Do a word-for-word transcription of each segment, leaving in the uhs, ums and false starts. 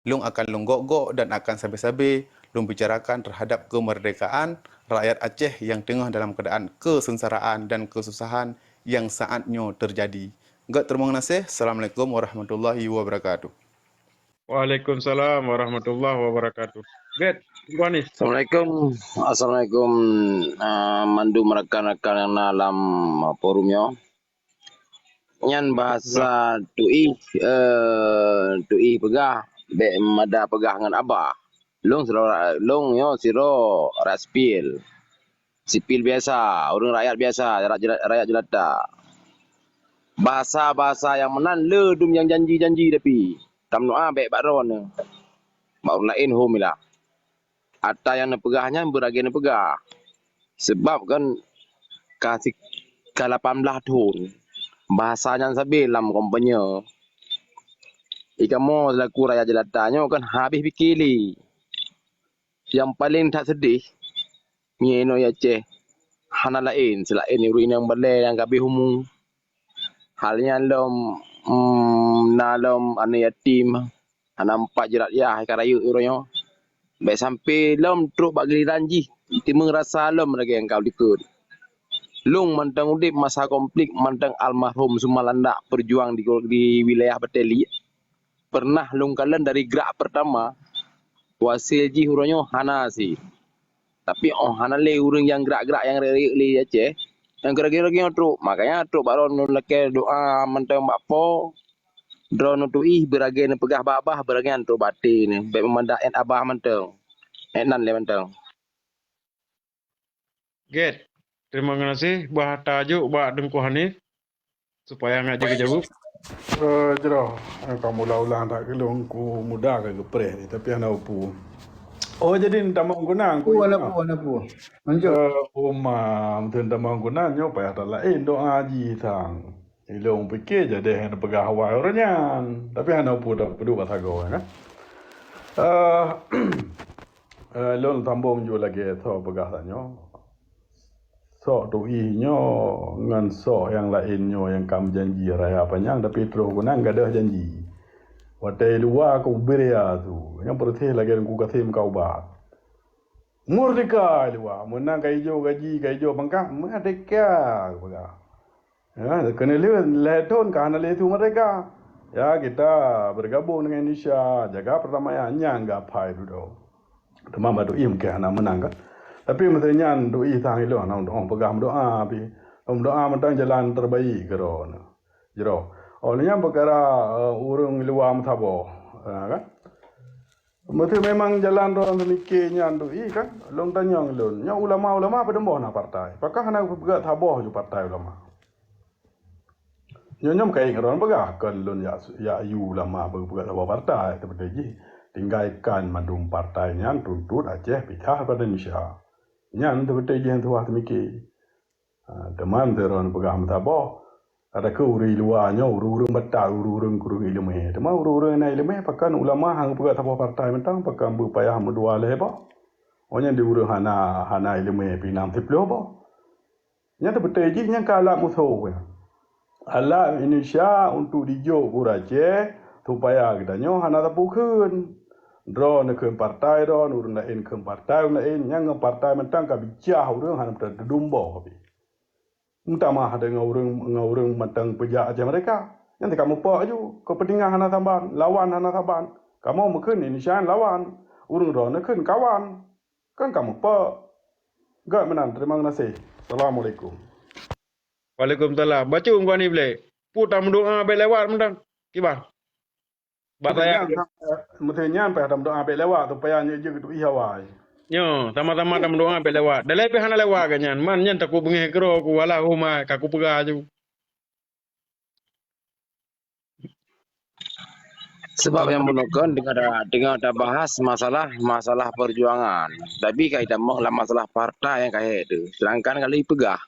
Lôn akan lôn gok-gok dan akan sabe-sabe lôn bicarakan terhadap kemerdekaan rakyat Aceh yang teungoh dalam keadaan kesengsaraan dan kesusahan yang saat nyoe terjadi. Gèt teurimong gaséh. Assalamualaikum warahmatullahi wabarakatuh. Waalaikumsalam warahmatullahi wabarakatuh. Gèt, Teungku Anis. Assalamualaikum. Assalamualaikum, ah, mandum rakan-rakan nyang na lam forum nyoe. Nyan bahasa tuih, eh, tuih peugah, bèk mada peugah ngon abah. Lôn sidroe, lôn nyoe sidroe rakyat sipil. Sipil biasa, ureueng rakyat biasa, rakyat jela-, rakyat jelata. Bahasa-bahasa nyang meunan le dum nyang janji-janji tapi. Tameudoa bèk bak droeneuh. Bak ureueng laén hom ilah. Ata nyang neupeugah nyan beuragée neupeugah. Seubab kan ka si-, ka lapan blaih thon bahasa nyan sabe lam kampanye. Ikamoe selaku rakyat jelata nyoe kan habéh pike lé. Nyang paleng that seudeh, nyoe inoe Aceh hana laén seulaén ureueng inong balée nyang ka habéh umu. Hal nyan lom, mm, na lom aneuk yatim, hana meupat jrat yah ka rayeuk uroe nyoe. Bèk sampoe lom trok bak giliran jih teumé rasa lom lagée nyang ka likot. Lôn mantong udeb masa konflik mantong almarhum Sumalandak peujuang di, di wilayah Bateli. Pernah lôn kalon dari grak pertama, wasil jih uroe nyoe hana si. Tapi óh hana lé ureueng nyang grak-grak nyang rayeuk-rayeuk lé Aceh, nyang keuragée-ragée nyoe trok. Makanya trok bak droeneuh lakée doa mantong bak Po. Droeneuh tuih beuragée neupeugah bak abah, beuragée nyan trok bak até neuh. Bèk meumada ét abah mantong. Ét nan lé mantong. Gét. Terima kasih bah tajuk bak Teungku Hanif. Supaya ngat jeuet geujaweueb. Eh, jroh, eh, ka mula ulang that keu lôn, ku muda ka geupreh ni, tapi hana upu. Oh, jadi tamong guna, ku Pu, hana ingat. Pu, hana pu. Lanjut. Eh, uma, mungkin tamong guna nyoe payah that laén doa jih sang. Ilôn pike jadi hana peugah awai ureueng nyan, tapi hana upu dak peuduek bak sagoe, kan? Eh, eh, lôn sambong ju lagée tho peugah tanyoe. Sok tuih nyoe ngon sok nyang laén nyoe nyang ka meujanji raya panyang, tapi troh keunan gadôh janji. Watée luwa keu Beria tu, nyang peureuséh lagée Teungku Kasim ka ubat. Merdeka luwa, meunan ka ijo gaji, ka ijo pangkat, merdeka, geupeugah. Ya, keuneulheueh lhée thon ka hana lé su merdeka. Ya, kita bergabung dengan Indonesia, jaga perdamaian, nyan geuaphai dudoe. Teuma bak tuih mungken hana meunang kan. Tapi meuteunyan tuih sang ilôn hana meudoa, peugah meudoa pi. Meudoa mantong jalan terbaik keudroe. Jroh. Oh, nyan peukara, eh, ureueng luwa meusaboh. Ha, kan? Meuteumé memang jalan droe seumike nyan tuih kan. Lôn tanyong lôn, nyoe ulama-ulama padum boh na partai? Pakon hana peugah saboh ju partai ulama? Nyoe nyoe meukaén ngon droe peugah, kon lôn jak, jak yue ulama beu-, beupeugah saboh partai, teupeuteuh jih. Tinggai kan mandum partai nyan tuntot Aceh picah daripada Indonesia. Nyan teupeuteuh jih nyang tuha teumike. Ha, teuma sidroe peugah meusaboh. Kata keu ureueng luwa nyoe, ureueng-ureueng batat, ureueng-ureueng kureueng ileumé. Teuma ureueng-ureueng na ileumé, pakon ulama han geupeugah saboh partai mantong, pakon beupayah meudua lhée boh. Oh nyan di ureueng hana, hana ileumé pih nam siplôh boh. Nyan teupeuteuh jih nyang ka alat musoh nyan. Alat Indonesia untuk dijok keu ureueng Aceh supaya geutanyoe hana tapukheun. Droeneuh kheun partai droeneuh, ureueng laén kheun partai ureueng laén, nyang ngon partai mantong ka bicah ureueng hana meuteudum boh pih. Meutamah deungon ureueng, ngon ureueng mantong peujak Aceh Merdeka. Nyan teuka mupok aju, keupeuntengan hana saban, lawan hana saban. Kamoe meukheun Indonesia nyan lawan, ureueng droeneuh kheun kawan. Kan ka mupok. Gét meunan, terima kasih. Assalamualaikum. Waalaikumsalam. Bacut Teungku Hanif lé. Pu tameudoa bèk lewat mantong. Kiban. Bak saya. Meuteunyan, meuteunyan payah tameudoa bèk lewat supaya nyoe jeuet keu tuih awai. Nyoe, sama-sama tameudoa bèk lewat. Dalai pih hana lewat geuh nyan. Man nyan takot beungéh keudroe ku, alah, oh ma, ka kupeugah aju. Sebab nyang bunoe kon teungoh ta-, teungoh tabahas masalah, masalah perjuangan. Tapi ka itamong lam masalah partai nyang ka hék tu. Sedangkan ka lheueh peugah,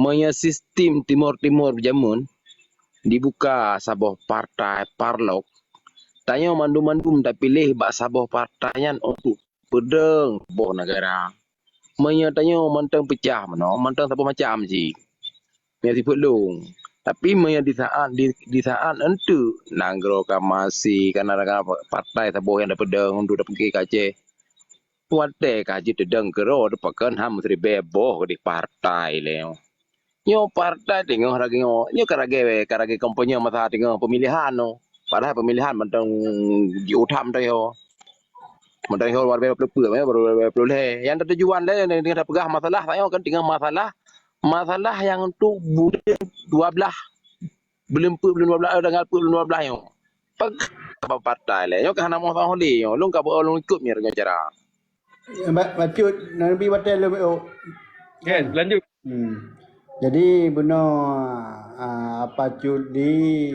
meunyoe sistem Timor-Timor jameun dibuka saboh partai parlok, tanyoe mandum-mandum tapiléh bak saboh partai nyan untuk peudong boh negara. Meunyoe tanyoe mantong peucah meunoe, mantong saboh macam cit. Meunyoe sifeuet lôn, Tapi meunyoe di saat, di, di saat enteuk nanggroe ka maséh, kana-kana partai saboh nyang tapeudong untuk tapeugét keu Aceh, watée ka jeuet teudong keudroe, teupakon han meusiribée boh di partai lé. Nyoe partai teungoh lagée nyoe, nyoe ka lagée, ka lagée kampanye masa teungoh pemilihan nyoe. Padahai pemilihan mantong jiutham mantong yoh. Mantong yoh dua ribu dua puluh, eh, dua ribu dua puluh lhée. Nyang tatujuan lé, nyang tapeugah masalah tanyoe kan teungoh masalah, masalah nyang untuk buleuen dua blaih, buleuen peuet, buleuen dua blaih, eh, tanggal peuet buleuen dua blaih nyoe. Peugah partai lé, nyoe ka hana moh lé nyoe. Lôn ka beu lôn ikot nyoe cara. Ya, ba-, bacut, Nabi watée lôn, oh. Yes, lanjut. Hmm. Jadi, bunoe, ah, apa cut di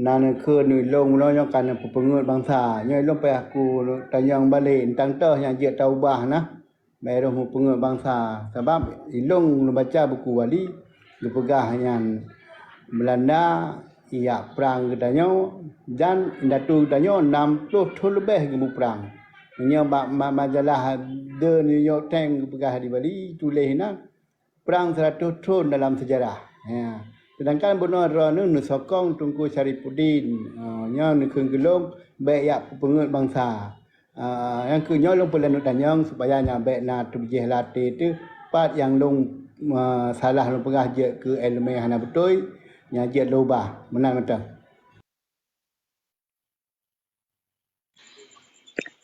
na neukheun ilong bunoe nyoe ka neupeupeungeut bansa. Nyoe ilong payah ku tanyong balek, teuntang toh nyang jeuet taubah na, bak roh meupeungeut bansa. Sabab ilong lôn baca buku wali, geupeugah nyan Belanda jak prang geutanyoe, dan indatu geutanyoe nam ploh thon leubeh geumuprang. Meunyoe bak ma-, majalah The New York Times geupeugah di Bali, tuléh inan, prang seratus thon dalam sejarah. Ya. Sedangkan bunoe droeneuh neusokong Teungku Syarifuddin, eh, nyoe neukheun keu lôn bék jak peupeungeut bansa. Ah, nyang keu nyoe lôn peulanjut tanyong supaya nyan bék na teubijéh lam até teuh, pat nyang lôn, ah, salah lôn peugah jeuet keu iéleumé hana beutôi, nyang jeuet lôn ubah. Meunan mantong.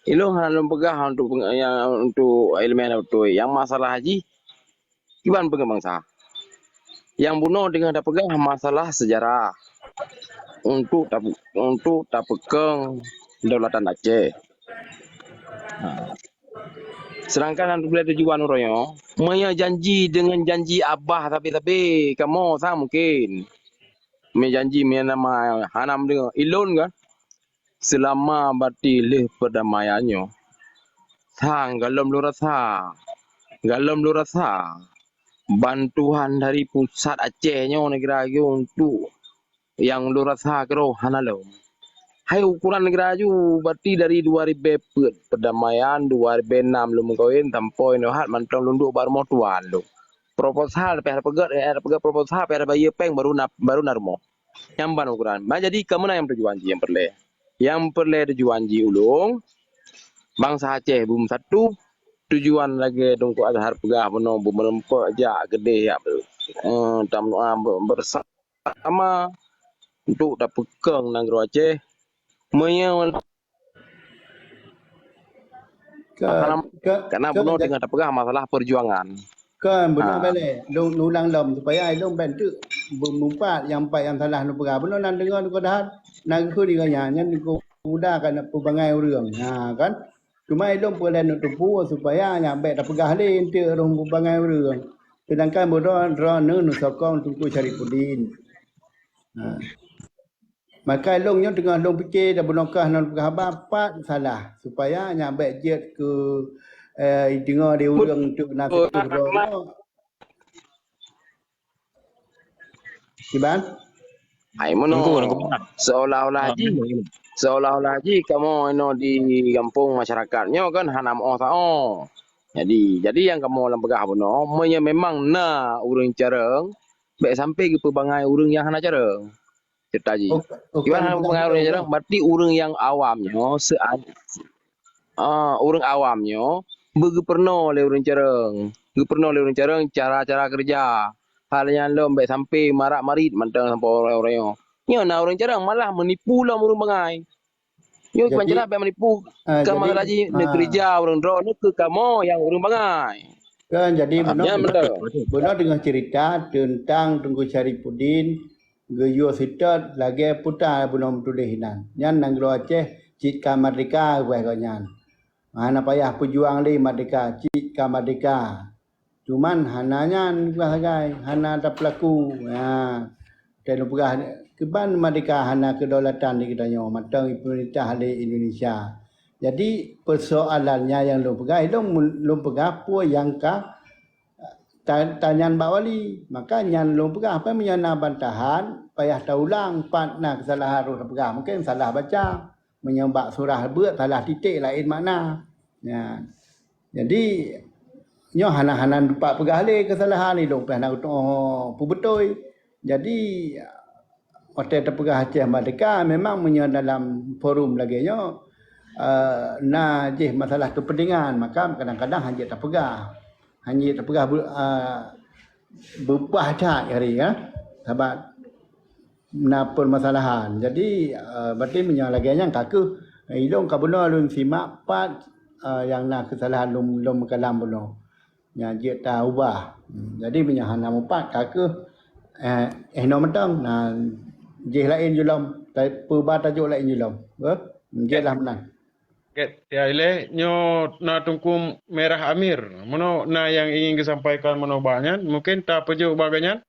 Ilôn hana lôn peugah untuk peng-, nyang untuk iéleumé hana beutôi. Nyang masalah jih, kiban peungeut bansa. Nyang bunoe teungoh tapeugah masalah seujarah untuk tape-, untuk tapeukong kedaulatan Aceh. Ha. Sedangkan nyang tujuan uroe nyoe, meunyoe janji deungon janji abah sabe-sabe, kamoe sang mungken. Meunyoe janji meunyoe nama hana meudeungoe, ilôn kan? Seulama bati lheueh peurdamaian nyoe, sang galom lôn rasa, galom lôn rasa bantuan dari pusat Aceh nyoe neugara geuh untuk nyang lôn rasa keudroe hana lom. Hai ukuran neugara ju bati dari dua ribèe peuet peurdamaian, dua ribèe nam lôn meukawen sampoe nyoe hat mantong lôn duek bak rumoh tuan lôn. Proposal payah peugèt, eh, peugèt proposal payah bayeue péng baru na, baru na rumoh. Nyan ban ukuran. Bah jadi kamoe na nyang tujuan jih nyang peureulèe. Nyang peureulèe tujuan jih ulôn, bansa Aceh beumeusatu, tujuan lagèe Teungku Azhar peugah bunoe beumeureumpok jak keudeh jak, eh, tameudoa be-, beureusa- sama untuk tapeukong nanggroe Aceh. Meunyoe Ka, ka, karena ka bunoe teungoh tapeugah masalah perjuangan. Kan bunoe balek, lôn, lôn ulang lom supaya ilôn ban teuk beumumpat nyang pat nyang salah lôn peugah. Bunoe nan deungoe Teungku Dahar, na geukheun di gobnyan, nyan Teungku Muda ka na peubangai ureueng. Ha, kan? Cuma ilôn peureulèe neuteupeue supaya nyan bèk tapeugah lé eunteuk ureueng peubangai ureueng. Sedangkan bunoe droeneuh neusokong Teungku Syarifuddin. Ha. Maka ilôn nyoe teungoh lôn pike dan bunoe kah lôn peugah haba pat salah, supaya nyan bèk jeuet keu, eh, deungoe di ureueng untuk na seutuh droeneuh. Kiban? Hai meunoe. Teungku, Teungku. Seolah-olah jih, seolah-olah jih kamoe inoe di gampông masyarakat nyoe kan hana meuoh saoh. Jadi, jadi nyang kamoe lam peugah bunoe, meunyoe memang na ureueng carông, bèk sampai geupeubangai ureueng nyang hana carông. Ceurita jih. Oke, oke, kiban hana ureueng carông, berarti ureueng nyang awam nyoe, se-, ah, ureueng awam nyoe, beugeupeurunoe lé ureueng carông. Geupeurunoe lé ureueng carông cara-cara keureuja. Hal nyang lom bèk sampai marak-marit mantong sampoe uroe-uroe nyoe. Nyoe na ureueng carông malah meunipu lom ureueng bangai. Nyoe kiban cara bèk meunipu. Jadi, ah, ka jadi, masalah jih, ah, neukeureuja ureueng droeneuh keu kamoe nyang ureueng bangai. Kan, jadi, ah, bunoe, nyan beutôi. Bunoe deungoe ceurita teuntang Teungku Syarifuddin geuyue seutôt lagèe peue ta bunoe meutuléh inan. Nyan nanggroe Aceh cit ka merdeka, geupeugah gobnyan. Hana payah peujuang lé merdeka, cit ka merdeka. Cuman hana nyan geupeugah sagai, hana tapeulaku. Ha, watèe lôn peugah, kiban merdeka hana keudaulatan di geutanyoe, mantong jipeurintah lé Indonesia. Jadi, peusoalannya nyang lôn peugah, lôn, lôn peugah peue nyang ka ta-, tanyan bak wali. Maka nyan lôn peugah, apa meunyoe na bantahan, payah taulang, pat na keusalahan rôh tapeugah. Mungken salah baca. Meunyoe bak surah beuet salah titék laén makna. Nyan. Jadi, nyoe hana-hana teumpat peugah lé keusalahan, ilôn pih hana kutu'oh peubeutôi. Jadi watée tapeugah Aceh merdeka, memang meunyoe dalam forum lagée nyoe, eh, na jih masalah kepentingan, maka kadang-kadang hana jeuet tapeugah. Hana jeuet tapeugah be-, eh, beupah that hari, ya. Sabab na permasalahan. Jadi, eh, berarti meunyoe lagée nyan ka kheueh, eh, ilong ka bunoe lôn simak pat, eh, nyang na keusalahan lôn, lôn meukalam bunoe. Nyang jeuet ta ubah. Hmm, jadi meunyoe hana mupat ka kheueh, eh, eh, inoe mantong, na jih laén julom, ta-, peuba tajok laén julom. Beuh? Jeuet lah meunan. Oke, ya ilée nyoe na Teungku Merah Amir. Meunoe na nyang ingin geusampaikan meunoe bak nyan, mungkin tapeujok bak gobnyan.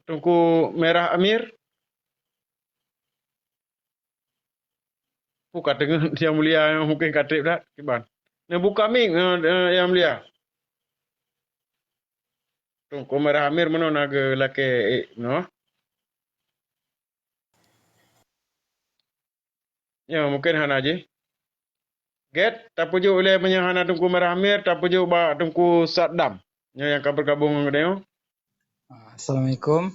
Teungku Merah Amir. Peue ka teungeut Yang Mulia, mungkin ka treb that kiban. Neubuka mic, eh, eh, Yang Mulia. Teungku Merah Amir meunoe na geulakée, eh, noh. Ya, mungkin hana jih. Get, tapeujok ilée meunyoe hana Teungku Merah Amir, tapeujok bak Teungku Saddam. Nyoe nyang ka bergabung ngon geutanyoe. Assalamualaikum.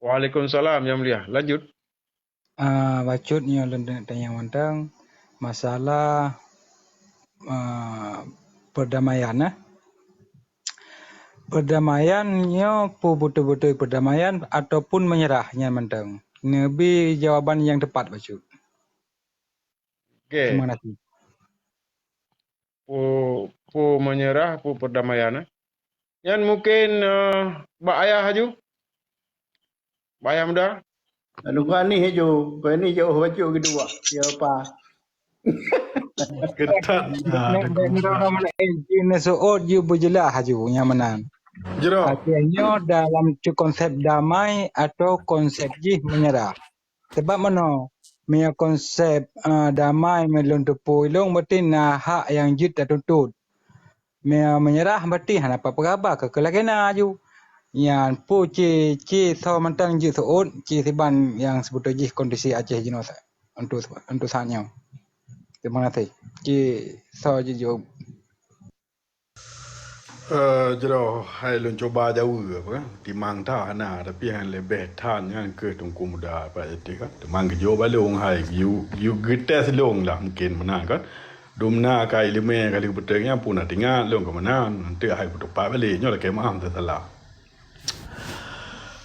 Waalaikumsalam, Yang Mulia. Lanjut. Ah, bacut nyoe lôn tanyong mantong masalah, ah, perdamaian, eh. Perdamaian nyoe peue beutôi-beutôi perdamaian ataupun menyerah nyan mantong? Neubi jawaban nyang teupat bacut. Oke. Terima kasih. Peue, peue menyerah, peue perdamaian, eh? Nyan mungkin, eh, bak ayah aju. Bak ayah muda. Lalu kau ni aju, kau ni jauh bacut keudua. Ya apa? Ketat. Nah, Nek, nek, nek, nek, nek, jih neusuot jih beujeulaih aju nyang meunan. Jero. Artinya dalam tu konsep damai atau konsep jih menyerah. Sebab meunoe, meunyoe konsep, eh, damai meulôn teupeu ilong berarti na hak nyang jeuet tatuntut. Meunyoe menyerah berarti hana peugah haba keu lagée na aju. Nyan peue ci, ci soe mantong jeuet seuôt, ci siban nyang seubeutôi jih kondisi Aceh jinoe sa-, untuk, untuk saat nyoe. Terima kasih. Ci soe jeuet jaweueb. Eh, jroh hai lôn cuba jaweue apa, timang that hana, tapi nyang leubeh that nyan keuh Teungku Muda Pak Yati kan. Timang geujok bak lôn hai, geuyue, geuyue geutés lôn lah mungken meunan kan. Dumna ka ileumé ka lheueh beutôi nyan pun na teuingat lôn keu meunan. Nanti hai kuteupat balek, nyoe lakée meu'ah teusalah.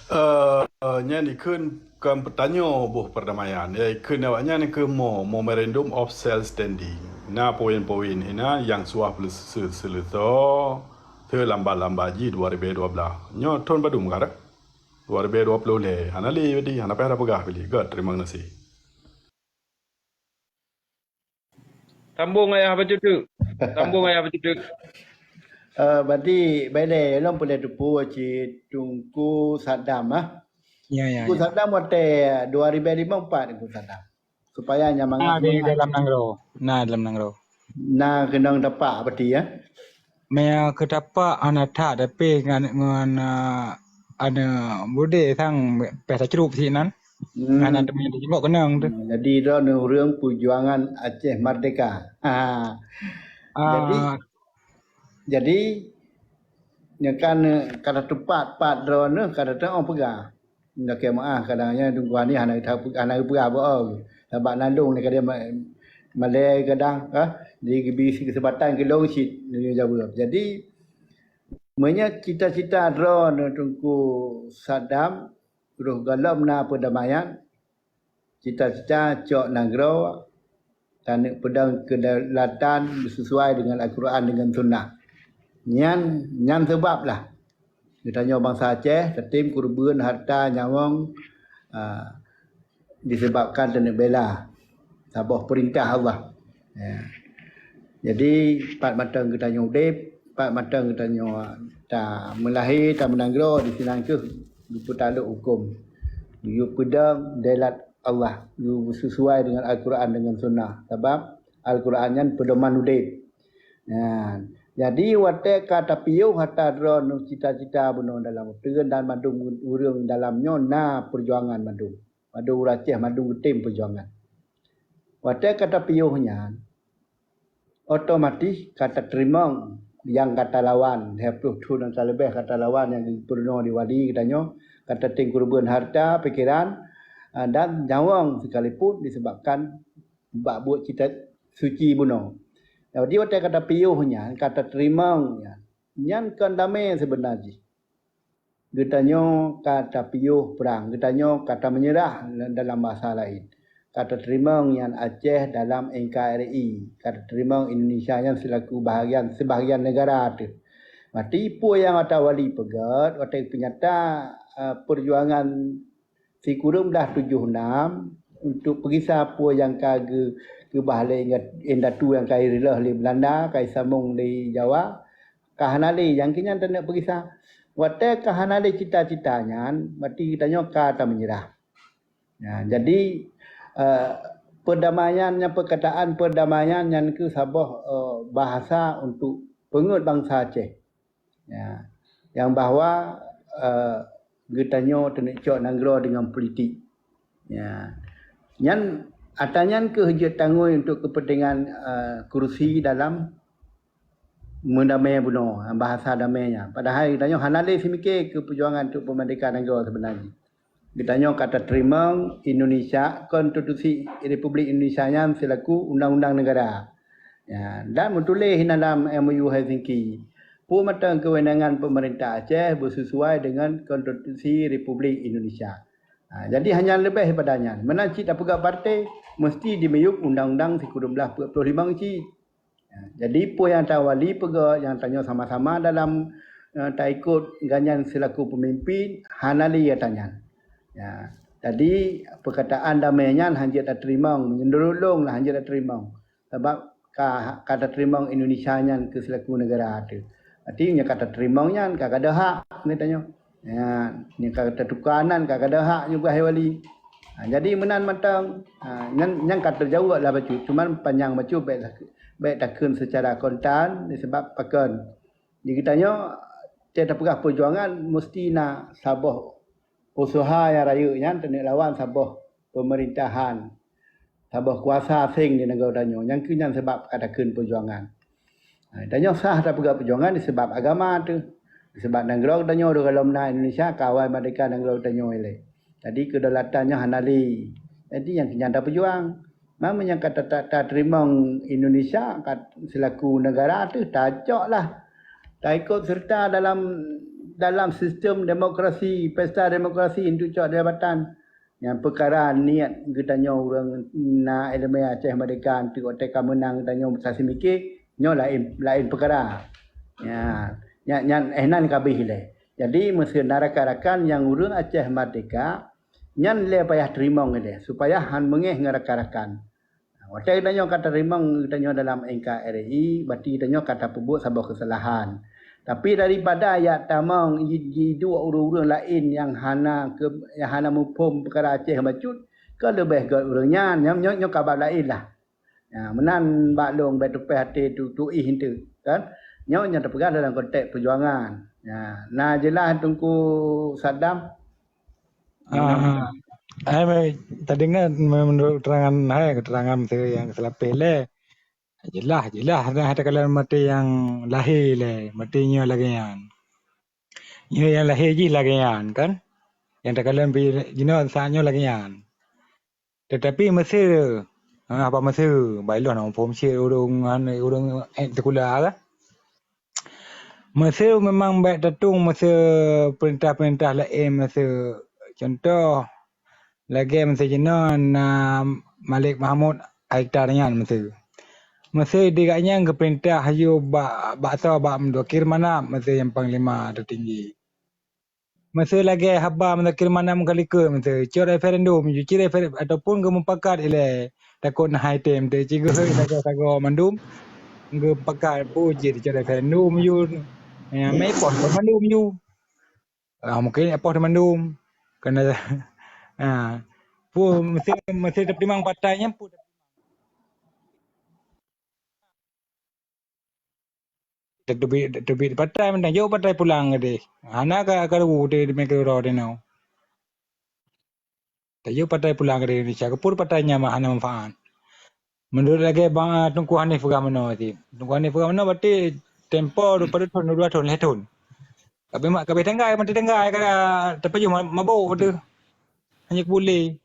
Eh, nyan dikheun kon peutanyoe boh perdamaian. Ya, ikheun awaknyan keu mo-, Memorandum of Self Standing. Na poin-poin inan nyang suah seuleusoe, seulambat-lambat jih dua ribèe dua blaih. Nyoe thon padum ka rhah? Dua ribèe dua ploh lhèe. Hana lé, berarti hana payah tapeugah piléh. Göt, terima kasih. Sambung ayah bacut teuk. Sambung ayah bacut teuk. Eh, berarti bailé lom peureulèe teupeu cit Teungku Saddam, ah. Ya, ya, Teungku ya. Saddam watèe dua ribèe limong pat Teungku Saddam. Supaya nyan mangat. Na di dalam nanggroe. Na dalam nanggroe. Na keunong tapak berarti, ya. Meunyoe keu tapak hana that, tapi ngon, ngon, eh, aneuk budé sang pih tacrup sinan. Hmm. Hana teumé tacrup keunong tu. Hmm, jadi droeneuh ureueng peujuangan Aceh Merdeka. Ha. Ah. Jadi, jadi nyoe kan, eh, ka tatupat pat droeneuh ka tateu'oh peugah. Lakèe meu'ah kadang nyan Teungku Hanis hana geupeugah, hana geupeugah beu'oh. Sabab na lôn lé kadang ma-, malèe kadang, ah, jadi geubri keuseumpatan keu lôn cit neujaweueb. Jadi, meunyoe cita-cita droeneuh Teungku Saddam, roh gohlom na perdamaian, cita-cita cok nanggroe, taneuk peudong kedaulatan sesuai dengan Al-Quran dengan Sunnah. Nyan, nyan sebab lah geutanyoe bansa Aceh tatem keureubeuen harta nyawöng, ah, disebabkan taneuk bela saboh peurintah Allah. Ya. Jadi, pat mantong geutanyoe udép, pat mantong geutanyoe tameulahé, tameunanggroe, disinan kheueh geupeutalok hukôm. Geuyue peudong daulat Allah, geuyue sesuai dengan Al-Quran dengan Sunnah. Sabab Al-Quran nyan peudoman udép. Nyan. Jadi, watèe ka tapiôh atra droeneuh cita-cita bunoe dalam uteuen dan mandum ureueng dalam nyoe na peujuangan mandum. Mandum ureueng Aceh mandum geutem peujuangan. Watèe ka tapiôh nyan, otomatis ka tateurimong nyang ka talawan, lhèe ploh thôn nyang ka leubeh ka talawan nyang geupeurunoe di wali geutanyoe, ka tatem keureubeuen hareuta, pikeran, ah, dan nyawöng sekalipun disebabkan bak buet cita suci bunoe. Jadi watèe ka tapiôh nyan, ka tateurimong nyan, nyan kon damé seubeuna jih. Geutanyoe ka tapiôh prang, geutanyoe ka tameunyeurah dalam bahasa laén. Ka tateurimong nyan Aceh dalam N K R I, ka tateurimong Indonesia nyan seulaku bahagian, sibahagian neugara teuh. Berarti peue nyang ata wali peugöt, watèe peunyata, eh, peujuangan sikureueng blah tujoh nam untuk peugisa peue nyang ka geu-, geubah lé indatu nyang ka ireuloh lé Beulanda, ka isamong lé Jawa, ka hana lé, nyang keu nyan taneuk peugisa. Watèe ka hana lé cita-cita nyan, berarti geutanyoe ka tameunyeurah. Ya, jadi, eh, perdamaian nyan, perkataan perdamaian nyan keuh saboh, eh, bahasa untuk peungeuet bansa Aceh. Ya. Nyang bahwa, eh, geutanyoe taneuk cok nanggroe deungon politik. Ya. Nyan, ata nyan keuh jeuet tangui untuk kepentingan, eh, kursi dalam meudamé bunoe, bahasa damé nyan. Padahai geutanyoe hana lé seumiké keu peujuangan untuk peumeurdeka nanggroe seubeuna jih. Geutanyoe ka tateurimong Indonesia, Konstitusi Republik Indonesia nyan seulaku undang-undang neugara. Ya, dan meutuléh dalam M O U Helsinki, peue mantong keuwenangan peumeurintah Aceh beusesuai deungon Konstitusi Republik Indonesia. Ha, jadi hana leubeh daripada nyan. Meunan cit tapeugah partai, meusti dimiyueb undang-undang sikureueng blah peuet ploh limong cit. Ya, jadi peue nyang ata wali peugah, nyang tanyoe sama-sama dalam, eh, taikot gobnyan seulaku peumimpin, hana lé ata nyan. Ya, jadi peukataan damé nyan hana jeuet tateurimong, meunurot lôn lah hana jeuet tateurimong. Sabab ka, ka tateurimong Indonesia nyan keu seulaku neugara teuh. Berarti nyang ka tateurimong nyan ka gadôh hak geutanyoe. Ya, nyang ka tatuka nan ka gadôh hak nyoe geuh wali. Ha, jadi meunan mantong, ha, nyan, nyan ka teujaweueb lah bacut. Cuman panyang bacut bèk, bèk takheun seucara kontan, disebab pakon. Di geutanyoe, watèe tapeugah peujuangan, meusti na saboh useuha nyang rayeuk nyan taneuk lawan saboh peumeurintahan, saboh kuasa aseng di nanggroe tanyoe. Nyang keu nyan sabab ka takheun peujuangan. Ha, tanyoe sah tapeugah peujuangan disebab agama teuh. Disebab nanggroe tanyoe di golom na Indonesia ka awai merdeka nanggroe tanyoe ilèe. Jadi, kedaulatan nyoe hana lé. Jadi, nyang keu nyan tapeujuang. Meunyoe ka ta-, ta-, tateurimong Indonesia ka seulaku neugara teuh, tacok lah. Taikot serta dalam, dalam sistem demokrasi, pesta demokrasi untuk cok jabatan. Nyang peukara niet geutanyoe ureueng na ileumèe Aceh Merdeka, untuk watèe ka meunang geutanyoe meusaksi miké, nyoe laén, laén peukara. Ya, nyan, nyan, eh, nan ka abéh ilèe. Jadi, meuseu na rakan-rakan nyang ureueng Aceh Merdeka, nyan lé payah teurimong ilèe, supaya han meungéh ngon rakan-rakan. Watèe geutanyoe ka tateurimong geutanyoe dalam N K R I, berarti geutanyoe ka tapeubuet saboh keusalahan. Tapi daripada jak tamong ji-, jiduek ureueng-ureueng laén nyang hana ke-, nyang hana muphom peukara Aceh bacut, ka leubeh göt ureueng nyan. Nyoe, nyoe, nyoe ka bab laén lah. Ya, meunan bak lôn bèk teupèh até tu, tuih enteuk, kan? Nyoe nyang tapeugah dalam konteks peujuangan. Ya, na jeulaih Teungku Saddam? Ah, ah. Hai, meudeungoe, menurut keterangan, hai, keterangan meuseu nyang seulapeh lé. Jeulaih, jeulaih, nah, takalon maté nyang lahé lé, maté nyoe lagèe nyan. Nyoe nyang lahé jih lagèe nyan, kan? Nyang takalon pi-, jinoe saat nyoe lagèe nyan. Tetapi meuseu, ha, haba meuseu, bah ilôn na muphom cit ureueng, ureueng, eh, sikula, kan? Meuseu memang bèk tatueng meuseu peurintah-peurintah laén meuseu. Contoh, lagèe meuseu jinoe na Malik Mahmud Aitar nyan meuseu. Meuseu di gobnyan geupeurintah yôh bak, bak soe, bak Muzakir Manaf meuseu nyang panglima teutinggi. Meuseu lagèe haba Muzakir Manaf meukalikot meuseu, cok referendum, cit refer-, ataupun geumupakat ilèe takot na hai tem teu cit geuhôi sagoe-sagoe mandum, geupakat peue jih cok referendum yôh. Ya, meupoh mandum yôh. Ah, mungkin poh mandum. Kena, ah, peue meuseu, meuseu tapeutimang patai nyan peue. Teubiet, teubiet patai mantong, jok patai pulang keudeh. Hana ka, ka lôn di, di Mekah uroe teunoe. Tajok patai pulang keudeh Indonesia, keupeue patai nyan hana manfaat. Menurut lagèe bang, ah, Teungku Hanif peugah meunoe cit. Teungku Hanif peugah meunoe berarti tempo daripada thon dua thon, lhèe thon. Ka bèk ma-, ka bèk tinggai, mantong tinggai ka tapajoh ma-, mabök tu. Hana keubulé.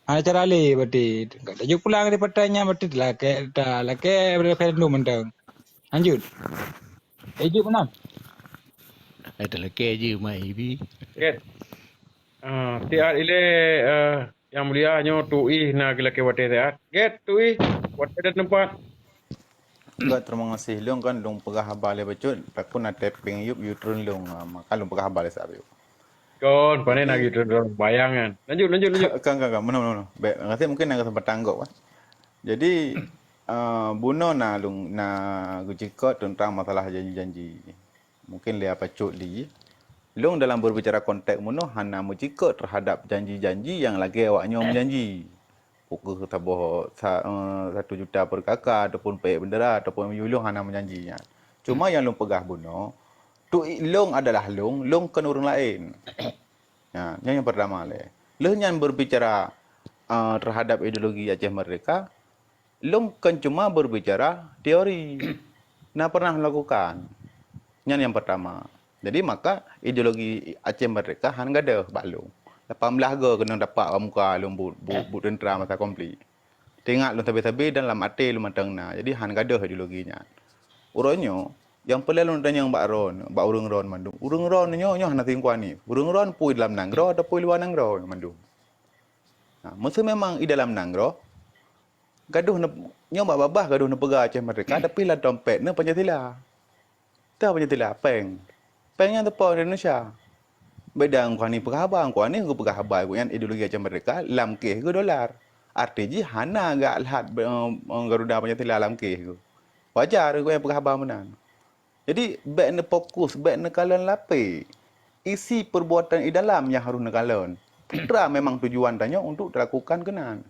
Hana cara lé berarti. Ka tajok pulang dari partai nyan berarti talakèe, talakèe referendum mantong. Lanjut. Eh, jeuet meunan. Eh, talakèe jeuet mai bi. Oke. Ah, siat ilèe, eh, Yang Mulia nyoe Tuih na geulakèe watèe siat. Gèt Tuih, watèe dan teumpat. Enggak, terima kasih. Lôn kan lôn peugah haba lé bacut, takot na tapping yup, yu treun lôn, ah, maka lôn peugah haba lé sabe. Kon, pane na Jadi gitu dong bayang kan. Lanjut, lanjut, lanjut. Kan, kan, kan, meunan, meunan, meunan. Bèk, ngasé mungkin na kesempatan gop kan. Jadi, eh, bunoe na lôn, na geucikot tentang masalah janji-janji. Mungkin lé apa cut li. Lôn dalam berbicara konteks bunoe hana meucikot terhadap janji-janji nyang lagèe awak nyoe meujanji. Peu kheueh saboh sa-, eh, satu juta per K K ataupun peuék bendera ataupun M U U lôn hana meujanji nyan. Cuma nyang lôn peugah bunoe, tu i-, lôn adalah lôn, lôn kon ureueng laén. Nyan, nyan nyang pertama lé. Lheueh nyan berbicara, eh, terhadap ideologi Aceh Merdeka, lôn kon cuma berbicara teori. Na pernah melakukan. Nyan nyang pertama. Jadi maka ideologi Aceh Merdeka han gadôh bak lôn. Lapan blah go keunong tapak bak muka lôn bu-, bu-, buet teuntera masa konflik. Teuingat lôn sabe-sabe dan lam até lôn mantong na. Jadi han gadôh ideologi nyan. Uroe nyoe, nyang peureulèe lôn tanyong bak droen, bak ureueng droen mandum. Ureueng droen nyoe, nyoe hana singkong ni. Ureueng droen peue i dalam nanggroe ataupun i luwa nanggroe mandum. Nah, meuseu memang i dalam nanggroe, gadôh ne-, nyoe bak babah gadôh neupeugah Aceh Merdeka, tapi lam dompet neuh Pancasila. Teuh Pancasila, péng. Péng nyan teupeue Indonesia. Beda Ungku Hanis peugah haba, Ungku Hanis geupeugah haba gobnyan ideologi Aceh Merdeka lam kéh geuh dolar. Arti jih hana gak lhat, eh, Garuda Pancasila lam kéh geuh. Wajar gobnyan peugah haba meunan. Jadi, bèk neufokus, bèk neukalon lapék. Isi perbuatan i dalam nyang harôh neukalon. Peue memang tujuan tanyoe untuk talakukan keunan.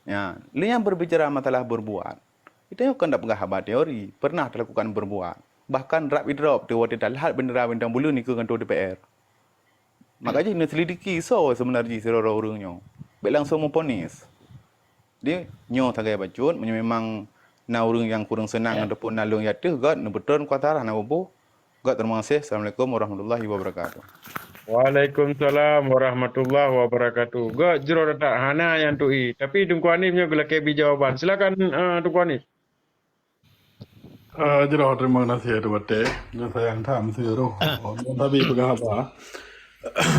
Ya, lé nyang berbicara masalah berbuat. Tanyoe kon tapeugah haba teori, pernah talakukan berbuat. Bahkan rab idrop teuh watèe talhat bendera bintang buleuen nikeue kantô D P R. Maka jih neuselidiki soe seubeuna jih sidroe ureueng nyoe. Bèk langsung meuponis. Jadi, nyoe sagai bacut, meunyoe memang na ureueng nyang kureueng seunang ataupun na lôn ateueh, gèt neubeutôn kuasa hana bubuh. Gèt, terima kasih. Assalamualaikum warahmatullahi wabarakatuh. Waalaikumsalam warahmatullahi wabarakatuh. Gèt jroh that hana nyang tu'i, tapi Teungku Hanif nyoe geulakèe bi jawaban. Silakan, eh, Teungku Hanif. Eh, jroh terima kasih Teungku Batèe. Nyoe sayang that meusiroh. Oh, nyoe tabi peugah haba.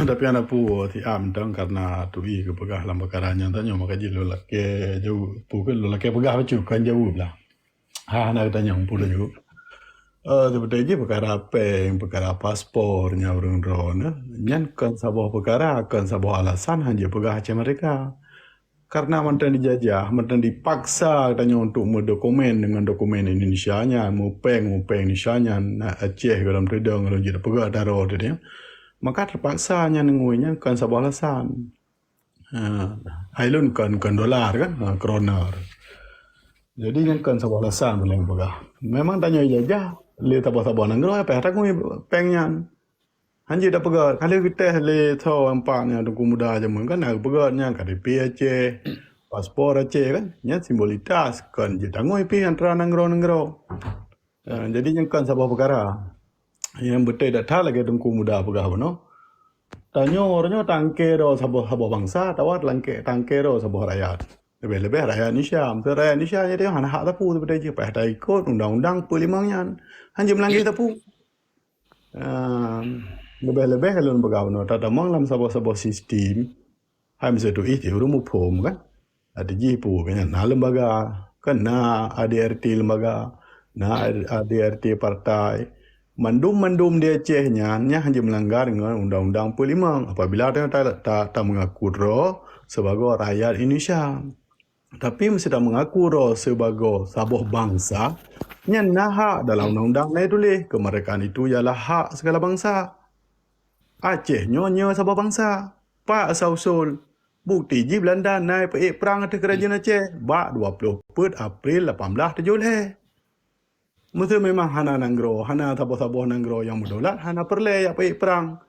Tapi hana peue siam dong karena tu'i geupeugah lam peukara nyan tanyoe maka jih lôn lakèe jaweueb. Peue keu lôn lakèe peugah bacut kon jaweueb lah. Ha, hana geutanyong peue laju. Eh, seperti jih peukara péng, peukara paspor nyang ureueng droeneuh, nyan kon saboh peukara, kon saboh alasan han jeuet peugah Aceh Merdeka. Karena mantong dijajah, mantong dipaksa geutanyoe untuk meudokumen dengan dokumen Indonesia nyan, meupéng, meupéng Indonesia nyan, na Aceh goh lom teudong, goh lom jeuet peugah daroe teuh nyan. Maka terpaksa nyan ngui nyan kon saboh alasan. Ha, hai lôn kon, kon dolar kan, ha, kroner. Jadi nyan kon saboh alasan ulôn peugah. Memang tanyoe jajah lé saboh-saboh nanggroe, payah tangui péng nyan. Han jeuet tapeugah, ka lheueh geutéh lé soe empat nyan Teungku Muda jameun kan, na geupeugah nyan K T P Aceh, paspor Aceh kan, nyan simbolitas, kon jeuet tangui pih antara nanggroe-nanggroe. Eh, jadi nyan kon saboh peukara. Nyang beutôi that-that lagèe Teungku Muda peugah bunoe. Tanyoe uroe nyoe tangke droe saboh, saboh bansa, atawa tangke, tangke droe saboh rakyat. Leubeh-leubeh rakyat Indonesia. Meuseu rakyat Indonesia nyan hana hak sapeue sebenarnya jih. Payah taikot undang-undang empat puluh lima nyan. Han jeuet meulangkah sapeue. Ehm, leubeh-leubeh lôn peugah bunoe, tatamong lam saboh-saboh sistem. Hai meuseu tu'i ti ureueng muphom kan? Até jih peue nyan na lembaga, kan na A D R T lembaga, na A D R T partai. Mandum-mandum di Aceh nyan, nyan hana melanggar ngon undang-undang empat puluh lima apabila ta, ta, ta, ta mengaku droe sebagai rakyat Indonesia. Tapi meuseu ta mengaku droe sebagai saboh bansa, nyan na hak dalam undang-undang na tuléh, kemerdekaan itu ialah hak segala bangsa. Aceh nyoe, nyoe saboh bansa. Pat asai usul? Bukti jih Beulanda na peuék prang ateueh keurajeuen Aceh bak dua ploh peuet April lapan blah tujoh lhèe. Meuseu memang hana nanggroe, hana saboh-saboh nanggroe nyang meudolat, hana peureulèe jak peuék prang.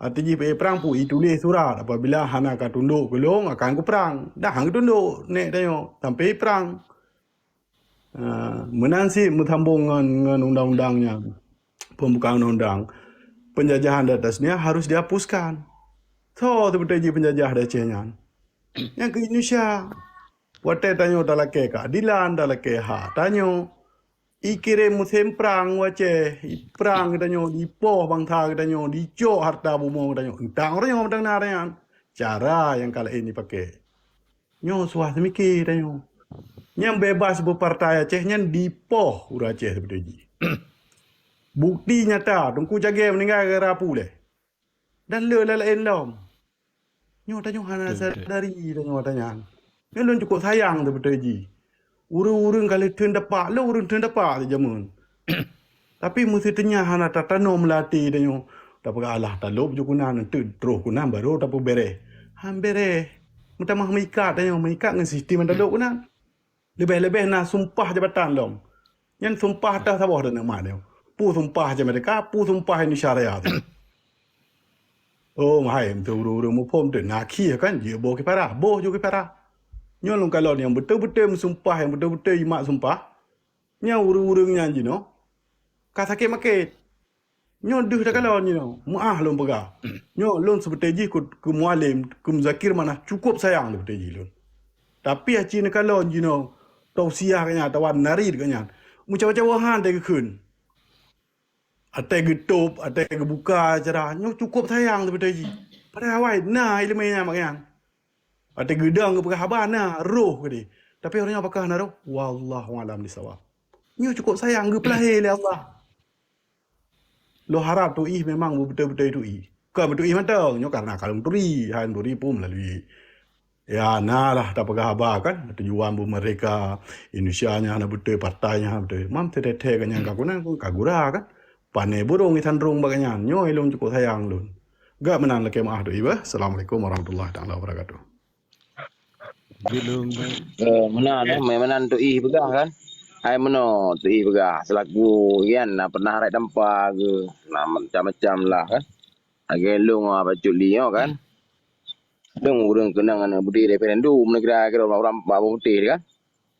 Até jih peuék prang peue, ituléh surat, apabila hana ka tundok keu lôn, akan kuprang. Dah han geutundok nèk tanyoe, sampai prang. Ah, meunan cit meusambong ngon, ngon undang-undang nyan, pembukaan undang-undang, penjajahan di atas dunia harus dihapuskan. Soe teupeuteuji penjajah di Aceh nyan? Nyang keu Indonesia. Watèe tanyoe talakèe keuadilan, talakèe hak tanyoe, ikirém musém prang u Aceh, iprang geutanyoe, dipoh bansa geutanyoe, dicok hareuta bumoe geutanyoe. Eunteuk uroe nyoe meuteuna nyan. Cara nyang ka laén jipakè. Nyoe suah teumikir tanyoe. Nyang bebas beupartai Aceh nyan dipoh ureueng Aceh teupeuteuji. Bukti nyata, Teungku Cagèe meuninggai gara-gara peue lé? Dan le laén-laén lom. Nyoe tanyoe hana sadari tanyoe ata nyan. Nyoe lôn cukôp sayang teupeuteuji. Ureueng-ureueng ka lheueh theun tapak, lôn ureueng theun tapak sijameun. Tapi meuseuteunyan hana tatanom lam até tanyoe. Tapeugah alah talôb ju keunan, eunteuk troh keunan baru tapeubèrèh. Han bèrèh. Meutamah meuikat tanyoe, meuikat ngon sistem nyang talôb keunan. Leubeh-leubeh na sumpah jabatan lom. Nyan sumpah teuh saboh dan nikmat nyoe. Peue sumpah Amerika, peue sumpah Indonesia Raya tu. Oh, hai, meunyoe ureueng-ureueng muphom tu, na khie kan, jeuet boh kipara, boh ju kipara. Nyoe lôn kalon nyang beutôi-beutôi meusumpah, nyang beutôi-beutôi jimat sumpah. Nyan ureueng-ureueng nyan jinoe ka sakét makét. Nyoe deuh takalon jinoe, meu'ah lôn peugah. Nyoe lôn seubeutôi jih keu, keu Mualem, keu Muzakir Manaf cukôp sayang seubeutôi jih lôn. Tapi aci neukalon jinoe, tausiah geuhnyan atawa narit geuhnyan. Meucawa-cawa han teugeukheun. Até geutôb, até geubuka acara, nyoe cukôp sayang seubeutôi jih. Padahai awai na ileumèe nyan bak nyan. Até geudong geupeugah haba na roh keudeh. Tapi uroe nyoe apakah na roh? Wallahu a'lam bissawab. Nyoe cukôp sayang geupeulahé lé Allah. Lôn harab tuih memang beutôi-beutôi tuih. Kon beutôi mantong, nyoe karena kalon turi, hai turi pun melalui. Ya, na lah tapeugah haba kan, tujuan bu mereka Indonesia nyan hana beutôi, partai nyan hana beutôi. Mam teuthèe-thèe ka nyan ka kunang, ka gura kan. Pané burông isan rông bak nyan. Nyoe ilôn cukôp sayang lôn. Gak meunan lakèe meu'ah tuih bah. Assalamualaikum warahmatullahi taala wabarakatuh. Bilung. Eh, meunan, eh, meunan tuih peugah kan. Hai meunoe tuih peugah, selaku nyan na pernah rakyat Dampa ke, na macam-macam lah kan. Lagèe lôn, ah, bacut li nyoe kan. Lôn ureueng keunong aneuk budi referendum, neugara kira ureueng bak bawang putih kan.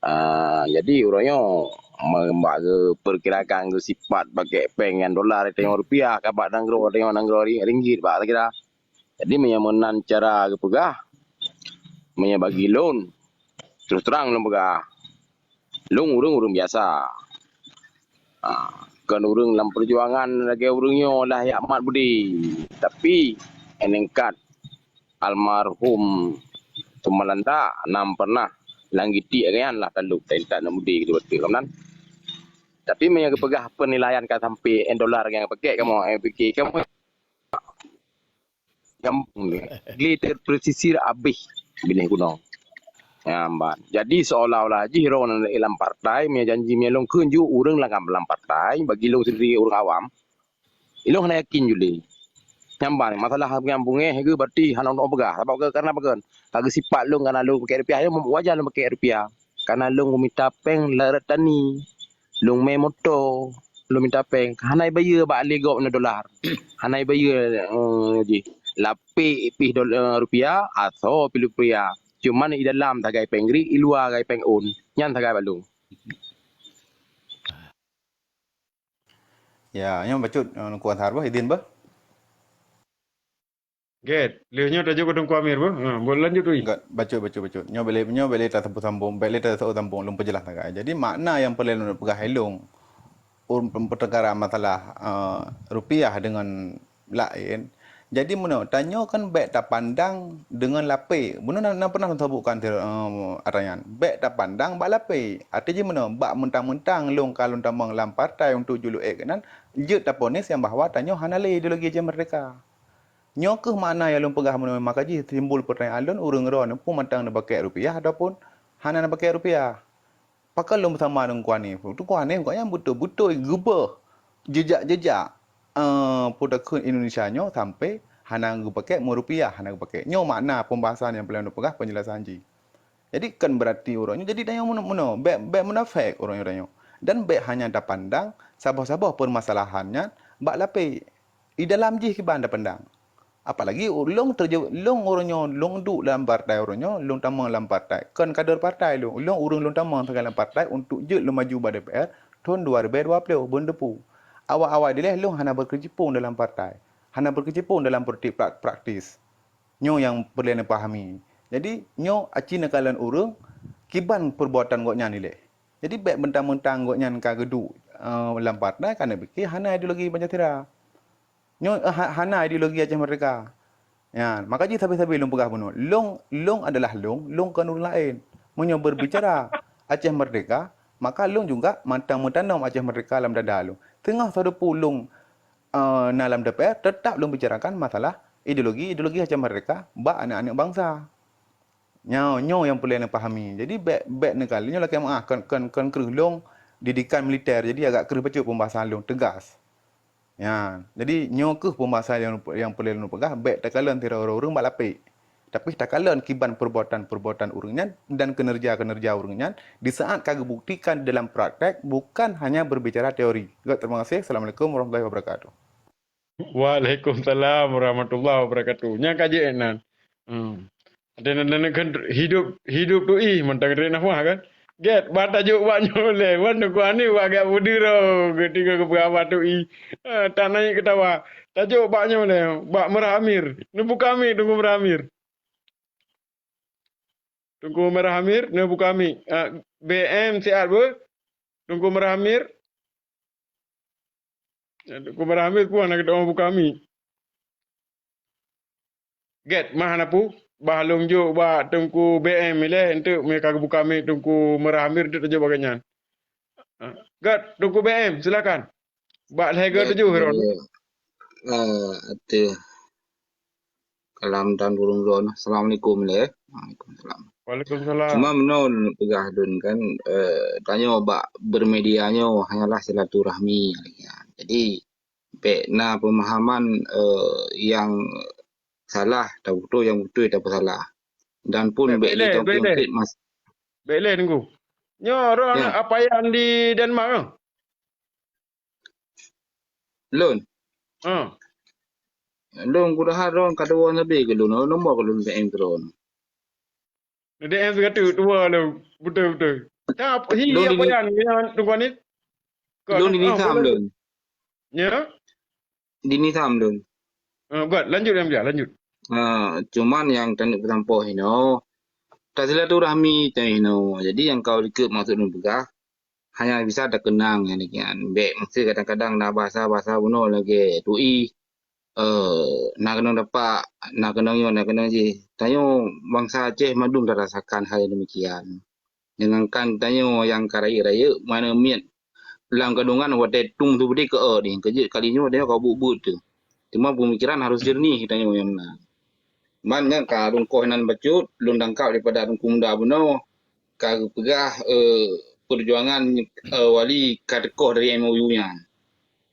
Ah, jadi uroe nyoe me-, bak geupeukirakan geusipat pakèk péng nyan dolar tanyoe rupiah, ka bak nanggroe tanyoe nanggroe ri-, ringgit bak kira. Jadi meunyoe meunan cara geupeugah, meunyoe bagi lôn, terus terang lôn peugah, lôn ureueng-ureueng biasa. Ha, kon ureueng lam peujuangan lagèe ureueng nyoe lah jak mat budi. Tapi, enengkat almarhum Teuma Landa nam pernah lam gitiek nyan lah talôb, dan tak nak mudi gitu betul kan. Tapi meunyoe geupeugah penilaian ka sampai en dolar nyang pakai kamoe, eh, fikir kamoe gampang ni. Glé terpesisir abéh binéh gunong. Ya, mban. Jadi seolah-olah jih droeneuh lam partai, meunyoe janji meunyoe lôn kheun ju ureueng lam, lam partai, bagi lôn sendiri ureueng awam, ilôn hana yakin ju lé. Nyan ban, masalah nyang beungéh geuh berarti hana lôn peugah. Sabab keu, karena pakon? Ka geusipat lôn, karena lôn pakèk rupiah, ya, wajar lôn pakèk rupiah. Karena lôn mita péng lat tani, lôn mè moto, lôn mita péng. Hana ibayeue bak lé gob nyoe dolar. Hana ibayeue, eh, jih. Lapék pih dol-, eh, rupiah, asoe pih rupiah. Cuman i dalam sagai péng grik, i luwa sagai péng ôn. Nyan sagai bak lôn. Ya, nyoe bacut, eh, Teungku Azhar bah, idin bah. Gét, lheueh nyoe tajak keu Teungku Amir bah. Ha, buet lanjut, ui. Enggak, bacut, bacut, bacut. Nyoe bèk lé, nyoe bèk lé tasambung-sambung, bèk lé tasambung-sambung, lôn peujeulaih sagai. Jadi makna nyang peureulèe lôn peugah ilôn, ureueng peuteugara masalah, eh, rupiah deungon laén. Jadi meunoe, tanyoe kan bèk tapandang deungon lapék. Bunoe na, na pernah lôn sebutkan, eh, ata nyan. Bèk tapandang bak lapék. Arti jih meunoe, bak meuntang-meuntang lôn ka lôn tamong lam partai untuk juluek keunan, jeuet taponis nyang bahwa tanyoe hana lé ideologi Aceh Merdeka. Nyoe kheueh makna nyang lôn peugah meunoe, maka jih timbul pertanyaan lôn, ureueng droeneuh peue mantong neupakèk rupiah ataupun hana neupakèk rupiah. Pakon lôn beusama deungon Teungku Hanif? Teungku Hanif gobnyan beutôi-beutôi geubeuh jejak-jejak, eh, peue takheun Indonesia nyoe sampai hana geupakèk meurupiah, hana geupakèk. Nyoe makna pembahasan nyang peureulèe lôn peugah penjelasan jih. Jadi, kon berarti uroe nyoe jadi tanyoe meuno-, meunoe, bèk, bèk munafék uroe nyoe tanyoe. Dan bèk hanya tapandang saboh-saboh permasalahan nyan bak lapék. Di dalam jih kiban tapandang. Apalagi u-, lôn terjeuet, lôn uroe nyoe, lôn duek lam partai uroe nyoe, lôn tamong lam partai. Kon kader partai lôn. Lôn ureuëng lôn tamong sagai lam partai untuk jeuet lôn maju bak D P R thon dua ribèe dua ploh, beuneuteupeu. Awai-awai dilèe lôn hana beukeucipong dalam partai, hana beukeucipong dalam politik pra-, praktis. Nyoe nyang peureulèe neupahami. Jadi, nyoe aci neukalon ureuëng kiban peurbuatan gobnyan ilèe. Jadi, bèk mentang-mentang gobnyan ka geuduek, eh, lam partai, ka neupike hana ideologi Pancasila. Nyoe, eh, ha-, hana ideologi Aceh Merdeka. Nyan, maka jih sabe-sabe lôn peugah bunoe, lôn, lôn adalah lôn, lôn kon ureuëng laén. Meunyoe berbicara Aceh Merdeka, maka lôn juga mantong meutanom Aceh Merdeka lam dada lôn. Teungoh sadeue peue lôn, eh, na lam D P R, teutap lôn bicarakan masalah ideologi-ideologi Aceh Merdeka bak aneuk-aneuk bansa. Nyoe, nyoe nyang peureulèe neupahami. Jadi, bèk, bèk neukalon, nyoe lakèe meu'ah, kon, kon, kon kreueh lôn didikan militer, jadi agak kreueh bacut pembahasan lôn, teugas. Nyan. Jadi, nyoe kheueh pembahasan nyang, nyang peureulèe lôn peugah, bèk takalon sidroe-droe ureuëng bak lapék. Tapi takalon kiban perbuatan-perbuatan ureuëng nyan dan kinerja-kinerja ureuëng nyan di saat ka geubuktikan dalam praktek, bukan hanya berbicara teori. Gèt, terima kasih. Assalamualaikum warahmatullahi wabarakatuh. Waalaikumsalam warahmatullahi wabarakatuh. Nyang ka jeuet nan. Hmm. Ada nan, nan kan hidup, hidup tu ih, mantang rin nafah kan? Gèt, ba tajok bak nyoe lé, wan Teungku Hanif bak gak peudeurong, ketika geupeugah bak tu ih. Ah, tak naik ketawa. Tajok bak nyoe lé, bak Merah Amir. Neubuka mic Teungku Merah Amir. Teungku Merah Amir, neubuka mic. Ah, B M siat beuh. Teungku Merah Amir. Teungku Merah Amir pun hana keudroe buka mic. Gèt, mah hana peue, bah lôn jok bak Teungku B M ilèe, enteuk meunyo ka geubuka mic Teungku Merah Amir, enteuk tajok bak gobnyan. Ha, gèt, Teungku B M, silakan. Bak lhèe gèt tujoh, Ron. Eh, ateueh kalam dan burung drone. Assalamualaikum, lé. Waalaikumsalam. Waalaikumsalam. Cuma meunoe lôn peugah lôn kan, eh, tanyoe bak bermedia nyoe hanyalah silaturahmi. Jadi, bèk na pemahaman, eh, yang salah, tabeutôi, yang beutôi tapeusalah. Dan pun bèk, bèk lé, bèk lé. Ditongkit mas- Bèk lé, Teungku. Nyoe, Ron, ya. Apa yang di Denmark, eh? Lôn? Ha. Lôn kudaha droen ka dua sabe keu lôn, nomor keu lôn D M droen. D M sigateuk dua lôn, beutôi-beutôi. Tap, hi, lôn apa ini, yang, yang Teungku Hanif? Lôn ini boleh. Sam lôn. Ya? Dini sam lôn. Ha, buat, lanjut, Yang Mulia, lanjut. Ha, cuman nyang taneuk peusampoe inoe, tasilaturahmi teuh inoe. Jadi nyang ka likot maksud lôn peugah, hanya bisa takeunang nyan, nyan. Bèk meusti kadang-kadang na bahasa-bahasa bunoe lagèe tu ih, eh, na keunong dapak, na keunong nyoe, na keunong jih. Tanyoe bansa Aceh mandum tarasakan hal demikian. Jangankan tanyoe nyang ka rayeuk-rayeuk, meunyoe miet lam kandungan watèe tueng tu beudé keu, eh, deh, keu jeuet kali nyoe tanyoe ka buet-buet teuh. Teuma peumikiran harôh jernih tanyoe nyang na. Man nyan ka rungkoh nan bacut, lôn tangkap daripada Teungku Muda bunoe, ka geupeugah, eh, peujuangan, eh, Wali ka teukoh dari M O U nyan.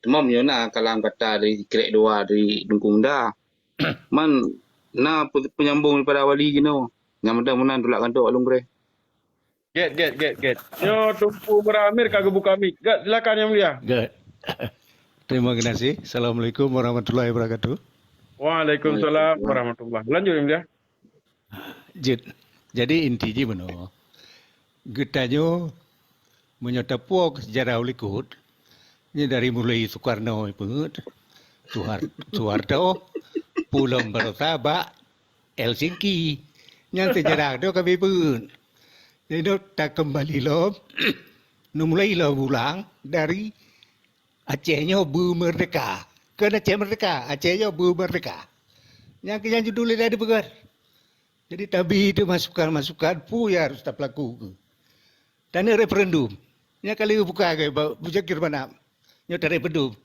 Teuma meunyoe na kalam kata dari krek dua dari Teungku Muda, man na pe-, penyambung daripada Wali jinoe. Nyang meunan-meunan tulak kantô lôn kureh. Gèt, gèt, gèt, gèt. Nyoe Teungku Merah Amir ka geubuka mic. Gèt, silakan Yang Mulia. Gèt. Terima kasih. Assalamualaikum warahmatullahi wabarakatuh. Waalaikumsalam warahmatullah. Lanjut, Yang Mulia. Jeuet. Jadi inti jih meunoe. Geutanyoe meunyoe tapuwoe keu sejarah u likot, nyoe dari mulai Soekarno peungeuet, Soehar-, Soeharto, Pulom Barosa bak Helsinki. Nyan sejarah tu kami peugeuet. Jadi, takeumbali lom, neumulai lom ulang dari Aceh nyoe beumeurdeka. Kon Aceh merdeka, Aceh nyoe beumeurdeka. Nyang keu nyan judul lé dipeugah. Jadi, tabi itu masukan-masukan, peue nyang harôh tapeulaku. Taneuk referendum. Nyan kali buka ke, ba-, bujangkir manam. Nyoe tareferendum.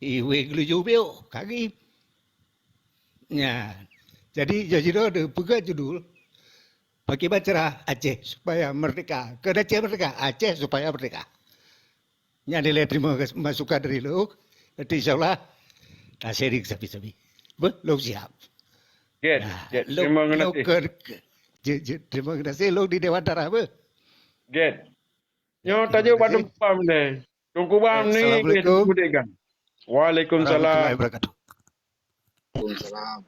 Iwe geuluju biôk, kagim. Nyan. Jadi, jadi dah peugah judul, pakai bacara Aceh supaya merdeka. Kon Aceh merdeka, Aceh supaya merdeka. Nyan dilèe terima kasih, masukan dari lôn. Nanti insya Allah, tasering sabe-sabe. Beuh, lôn siap. Gèt, nah, gèt. Lôn, terima kasih. Lôn ke, ke, je, je, terima kasih lôn di Dewan Darah, beuh. Gèt. Nyoe tajok bak Teungku Bam deh. Teungku Bam ni, Assalamualaikum. Waalaikumsalam. Warahmatullahi wabarakatuh. Waalaikumsalam.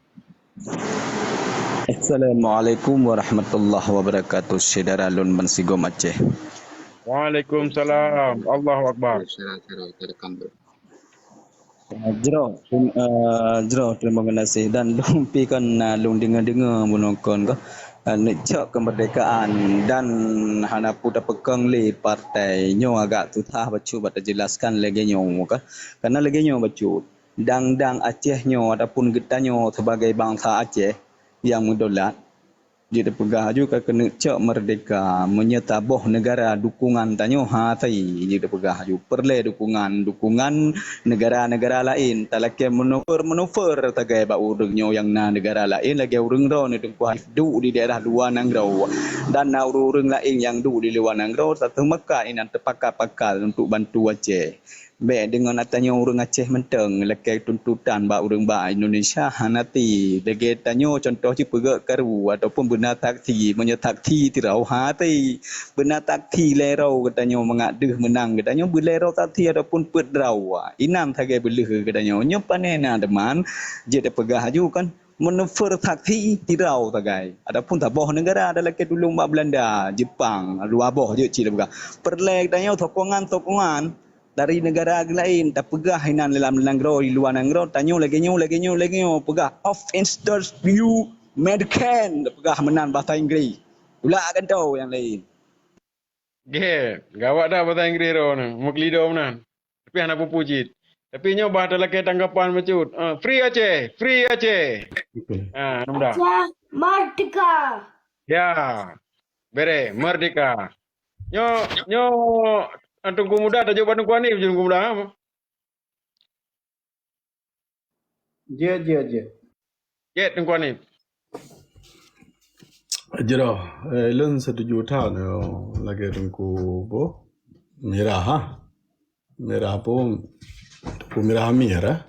Assalamualaikum warahmatullahi wabarakatuh. Syedara lôn bansigom Aceh. Waalaikumsalam. Allahu Akbar. Jroh, eh, jroh, terima kasih. Dan lôn pi kan, eh, lôn deungoe-deungoe bunoe kon ka, eh, neucok kemerdekaan dan hana peue tapeukong lé partai nyoe agak susah bacut bak tajelaskan lagèe nyoe ka. Karena lagèe nyoe bacut. Dang-dang Aceh nyoe ataupun geutanyoe sebagai bansa Aceh nyang meudolat, jeuet tapeugah aju ka keuneuk cok meurdehka. Meunyoe taboh neugara dukungan tanyoe hase, jeuet tapeugah aju peureulèe dukungan, dukungan neugara-neugara laén. Talakèe manuver-manuver sagai bak ureueng nyoe nyang na neugara laén lagèe ureueng droeneuh Teungku Hanif duek di daerah luwa nanggroe. Dan na ureueng-ureueng laén nyang duek di luwa nanggroe, tateumeukat inan teupakat-pakat untuk bantu Aceh. Bèk deungon ata nyoe ureueng Aceh mantong lakèe tuntutan bak ureueng bak Indonesia hana ti. Lagèe tanyoe contoh jih peugöt karu ataupun beuna saksi, meunyoe saksi sidroe hana ti. Beuna saksi lhèe droe geutanyoe mangat deuh meunang geutanyoe beulhèe droe saksi ataupun peuet droe. Inan sagai beuleuh geutanyoe. Nyoe pane na teuma jeuet tapeugah aju kan manuver saksi sidroe sagai. Ataupun saboh neugara ada lakèe tulông bak Belanda, Jepang, dua boh jeuet cit tapeugah. Peureulèe geutanyoe sokongan-sokongan dari neugara laén tapeugah inan lam nanggroe, di luwa nanggroe, tanyoe lagèe nyoe, lagèe nyoe, lagèe nyoe, peugah of interest you American, tapeugah meunan bahasa Inggris. Ulak gantoe nyang laén. Gèt, gawat that bahasa Inggris droeneuh, meukeulidong meunan. Tapi hana peue-peue cit. Tapi nyoe bah talakèe tanggapan bacut. Ah, free Aceh, free Aceh. Okey. Ah, mudah. Aceh merdeka. Ya. Bere, merdeka. Nyoe, nyoe, ah, Teungku Muda, tajak bak Teungku Hanif, Teungku Muda, ha? Jeuet, jeuet, jeuet. Jeuet, Teungku Hanif. Jroh, eh, lôn setuju that, eh, lagèe Teungku boh. Mirah, ha? Mirah pun, Teungku Mirah Amir, eh.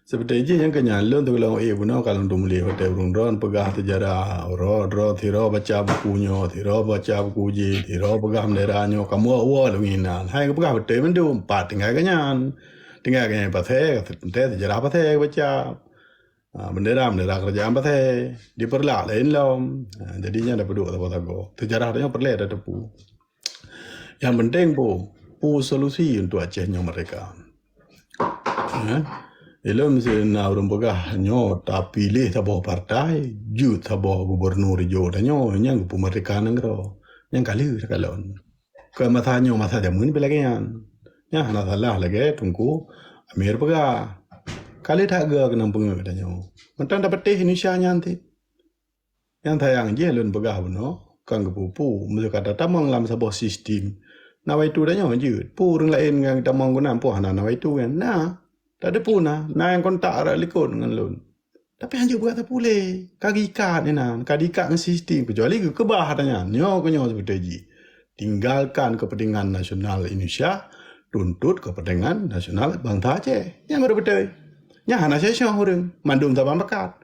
Seperti jih nyang keu nyan, lôn teuka lôn ék bunoe ka lôn teumuléh watèe ureueng droen peugah seujarah, droe, droe sidroe baca buku nyoe, sidroe baca buku jih, sidroe peugah bendera nyoe, kamoe awai lôn inan. Hai geupeugah beutôi mandum, pat tinggai keu nyan. Tinggai keu nyan pasai, teuntèe seujarah pasai geubaca. Ha, bendera, bendera kerajaan pasai. Dipeureulah laén lom. Ha, jadi nyan tapeuduek saboh sagoe. Seujarah tanyoe peureulèe tateupeue. Nyang penting peue, peue solusi untuk Aceh nyoe merdeka. Eh? Ilôn meusti na ureueng peugah nyoe tapiléh saboh partai, jeuet saboh gubernur ijo tanyoe, nyan geupeumeurdeka nanggroe. Nyan ka lheueh takalon. Keu masa nyoe, masa jameun pih lagèe nyan. Nyan hana salah lagèe Teungku Amir peugah. Ka lheueh that geu keunong peungeuet tanyoe. Mantong tapatéh Indonesia nyan cit. Nyang sayang jih lôn peugah bunoe, kon geupeu-peu, meuseuka tatamong lam saboh sistem. Nawaitu tanyoe jeuet. Peue ureueng laén nyang tamong keunan, peue hana nawaitu nyan? Na. Tateupeue na, na nyang kontak rot likot ngon lôn. Tapi hanjeuet beuet sapeue lé. Ka geuikat inan, ka diikat ngon sistem, keucuali geukeubah ata nyan. Nyoe keu nyoe seubeutôi jih. Tinggalkan kepentingan nasional Indonesia, tuntut kepentingan nasional bansa Aceh. Nyan baru beutôi. Nyan hana sishoh ureueng, mandum saban pakat.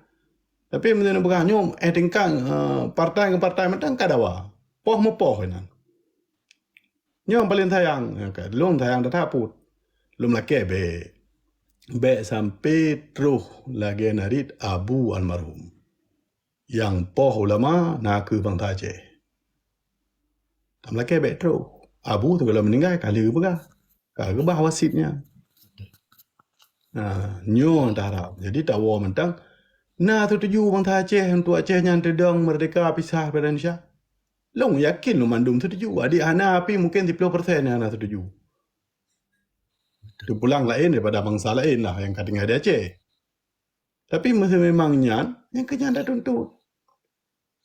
Tapi meunyoe neupeugah nyoe, eh, tingkat, eh, partai ngon partai mantong ka dawa. Poh meupoh inan. Nyoe paléng sayang, eh, ka lôn sayang that-that put. Lôn lakèe bèk, bèk sampai troh lagèe narit Abu almarhum. Nyang poh ulama nakeuh bansa Aceh. Tameulakèe bèk troh. Abu sigohlom meuninggai ka lheueh geupeugah. Ka geubah wasiet nyan. Nah, nyoe taharap. Jadi tawoe mantong. Na seutuju bansa Aceh untuk Aceh nyan teudong meurdeka pisah daripada Indonesia? Lôn yakin lôn mandum seutuju. Adak hana pih mungken siplôh persen nyang hana seutuju. Teupulang laén daripada bansa laén lah nyang ka tinggai di Aceh. Tapi meusé memang nyan, nyang keu nyan tatuntut.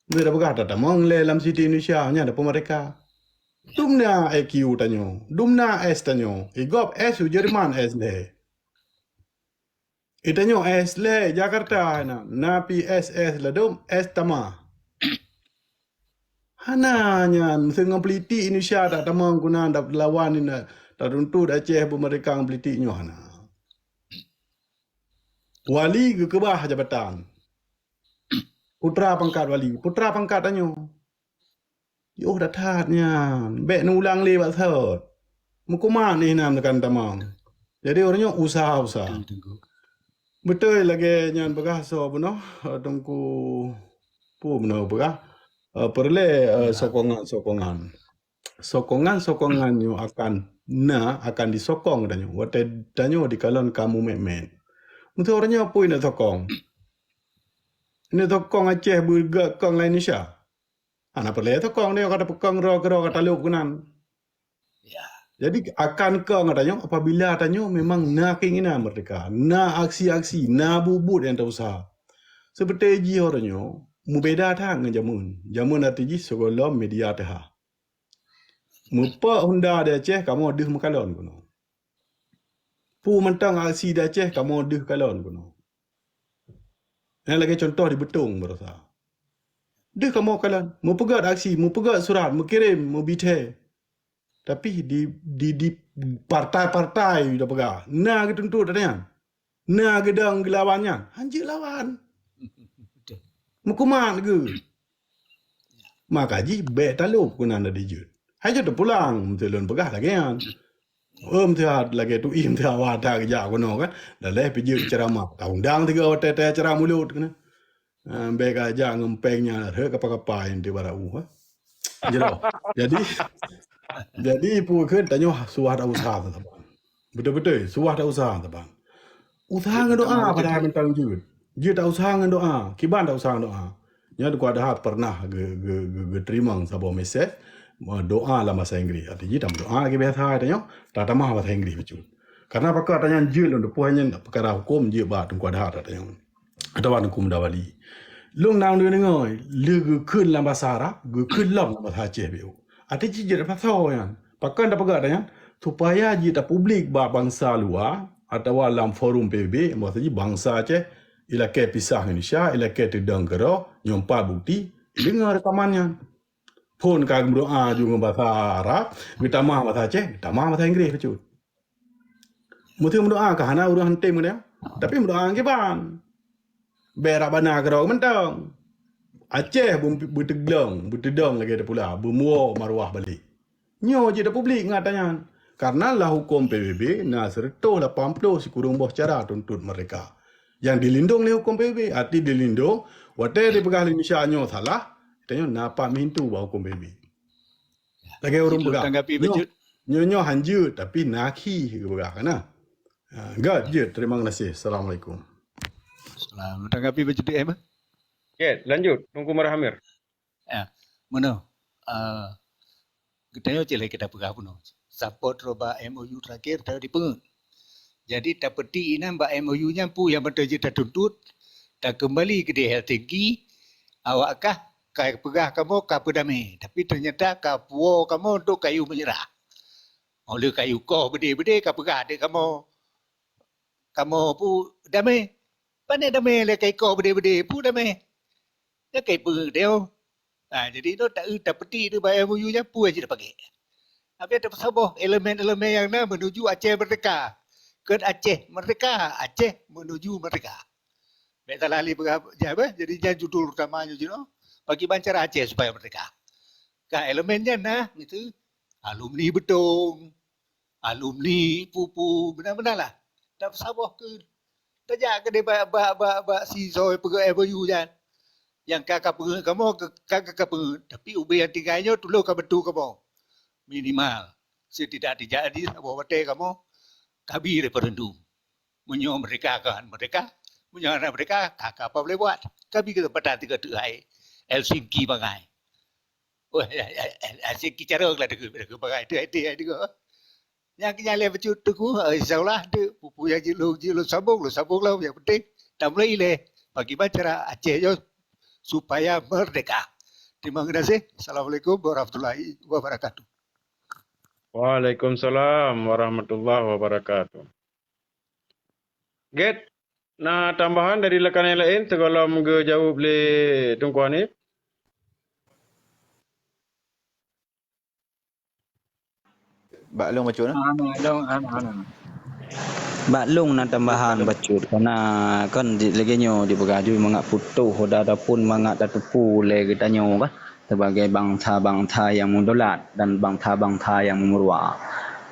Meusé tapeugah tatamong lé lam Siti Indonesia, nyan tapeumerdeka. Dumna I Q tanyoe, dumna S tanyoe, i gob S u Jerman S lé. I tanyoe S lé Jakarta na, na pi S S ladom S tamah. Hana nyan, meusé ngon politik Indonesia tatamong keunan, tapeulawan inan, tatuntut Aceh beumerdeka ngon politik nyoe hana. Wali geukeubah jabatan. Putra pangkat wali, putra pangkat tanyoe. Yoh that-that nyan, bèk neulang lé bak sot. Meukuman inan teukan tamong. Jadi ureueng nyoe useuha-useuha. Beutôi lagée nyan peugah soe bunoe, eh, Teungku, peue bunoe peugah, eh, peureulée, eh, sokongan-sokongan. Sokongan-sokongan nyoe akan na, akan disokong tanyoe. Watée tanyoe dikalon ka mumet-met. Meuseuti uroe nyoe peue neuk sokong? Neuk sokong Aceh beugét kong laén Indonesia? Hana peureulée sokong, nyoe ka tapeukong droe keudroe ka talop keunan. Ya. Jadi, akan kong tanyoe apabila tanyoe memang na keinginan merdeka, na aksi-aksi, na buet-buet nyang tausaha. Seperti jih uroe nyoe, mubeda that ngon jameun. Jameun ateuh jih sigohlom media teuhah. Mupok Honda di Aceh, kamoe deuh meukalon keunoe. Peue mantong aksi di Aceh, kamoe deuh kalon keunoe. Nyang lagée contoh di Beutong baroesa. Deuh kamoe kalon, meupeugét aksi, meupeugét surat, meukirém, meubithée. Tapi di, di, di partai-partai dah peugah, na geutuntot ata nyan. Na geudong geulawan nyan, hanjeuet lawan. Meukumat geuh. Maka jih bék talop keunan di jeuet. Hai jeuet teupulang, meuseuti lôn peugah lagée nyan. Oh, meuseuti lagée tu, ih, meuseuti awak that geujak keunoe kan. Dah lheueh pih jeuet ceuramah. Taundang tiga watée-watée ceramah mulut keunan. Ah, bék ka jak ngon péng nyan rhot kapa-kapa nyang teuh bara u, ha. Jroh. Jadi, jadi peue kheun tanyoe suah ta useuha saban. Beutôi-beutôi, suah ta useuha saban. Useuha ngon doa padahai mantong jeuet. Jeuet ta useuha ngon doa. Kiban ta useuha ngon doa. Nyan Teungku Adha pernah ge-, ge-, ge-, geuteurimong saboh mesej, doa lam bahasa Inggris. Arti jih tameudoa lagée biasa tanyoe, tatamah bahasa Inggris bacut. Karena pakon ata nyan jeuet lôn teupeue nyan peukara huköm jeuet bak Teungku Adha ata nyan. Atawa Teungku Muda Wali. Lôn na deungoe, lé geukheun lam basa Arab, geukheun lom lam basa Aceh B O. Arti jih jeuet pasoe nyan. Pakon tapeugah ata nyan? Supaya jeuet tapublik bak bansa luwa atawa lam forum P B B, maksud jih bansa Aceh, ilakée pisah Indonesia, ilakée teudong keudroe, nyoe pat bukti, deungoe rekaman nyan. Phon ka geumeudoa ju ngon basa Arab, geutamah basa Aceh, geutamah basa Inggris bacut. Meuseuti meudoa ka hana ureuëng hana tem ngon nyan, tapi meudoa ngon kiban. Bék rab bana keudroe mantong. Aceh beu-, beuteuglong, beuteudong lagée tapula, beumuwoe maruah balek. Nyoe jeuet tapublik ngon ata nyan. Karena lam huköm P B B na seratus lapan puluh sikureueng boh cara tuntot merdeka. Nyang dilindong lé huköm P B B, arti dilindong, watée dipeugah lé Indonesia nyoe salah, tanyoe na pat meuhintu bak huköm P B B. Lagée ureuëng peugah, tanggapi nyoe, bacut. Nyoe, nyoe hanjeuet, tapi na khi geupeugah kana. Ha, gét jeuet. Terima kasih. Assalamualaikum. Salam. Tanggapi bacut, eh, bah? Oke, lanjut. Teungku Marah Amir. Ya, meunoe. Ah, geutanyoe cit lagée kita peugah bunoe. Sapot droe bak M O U terakhir tadi peungeuet. Jadi, tapeuti inan bak M O U nyan peue nyang beutôi jeuet tatuntut, takeumbali keudeh Helsinki, awak kah ka peugah kamoe ka peudamé, tapi teunyata ka puwoe kamoe untuk kayu meunyeurah. Óh lheueh kayu koh beudé-beudé ka peugah dek kamoe, kamoe peue damé. Pané damé lé kai koh beudé-beudé, peue damé? Nyan kai peungeuet tanyoe. Ha, jadi inoe ta-, tapeuti teuh bak M O U nyan peue jeuet tapagée. Tapi tapeusaboh elemen-elemen nyang na menuju Aceh merdeka. Kon Aceh merdeka, Aceh menuju merdeka. Bék salah lé peugah nyan bah, jadi nyan judul utama nyoe jinoe. Pakriban cara Aceh supaya merdeka. Ka elemen nyan na, miseue alumni Beutong, alumni peue-peue, beuna-beuna lah. Tapeusaboh keu Tajak keudeh bak, bak, bak, bak si soe peugah M O U nyan. Nyang ka, ka peungeuet kamoe, ka, ka, ka, ka peungeuet. Tapi ubé nyang tinggai nyoe tulông ka bantu kamoe. Minimal, setidak-tidaknya saboh watée kamoe kabi referendum. Meunyoe merdeka ka merdeka, meunyoe hana merdeka, ka, ka apa boleh buat. Kabi keuseumpatan tiga teuk hai Helsinki bangai. Wah, ya, ya, ya, ya, si kicara lah deungon, deungon bagai tu, tu, tu. Nyang keunyan lé bacut teungku, eh, insya Allah, tu, pupu nyang jilong, jilong sambung, lôn sambung lah, yang penting, tamulai ilée, bagaimana cara Aceh nyoe supaya merdeka. Terima kasih. Assalamualaikum warahmatullahi wabarakatuh. Waalaikumsalam warahmatullahi wabarakatuh. Gét, na tambahan dari rakan nyang laén sigohlom geujaweueb lé Teungku Hanif? Bak lôn bacut, nah? Ah, nah, lôn, ah, nah, ah, nah. Bak lôn na tambahan bacut, karena kan di, lagée nyoe dipeugah ju mangat putôh, dah, dah pun mangat tateupeue lé geutanyoe kan. Sebagai bangsa-bangsa nyang meudolat dan bangsa-bangsa nyang meumeuruwa.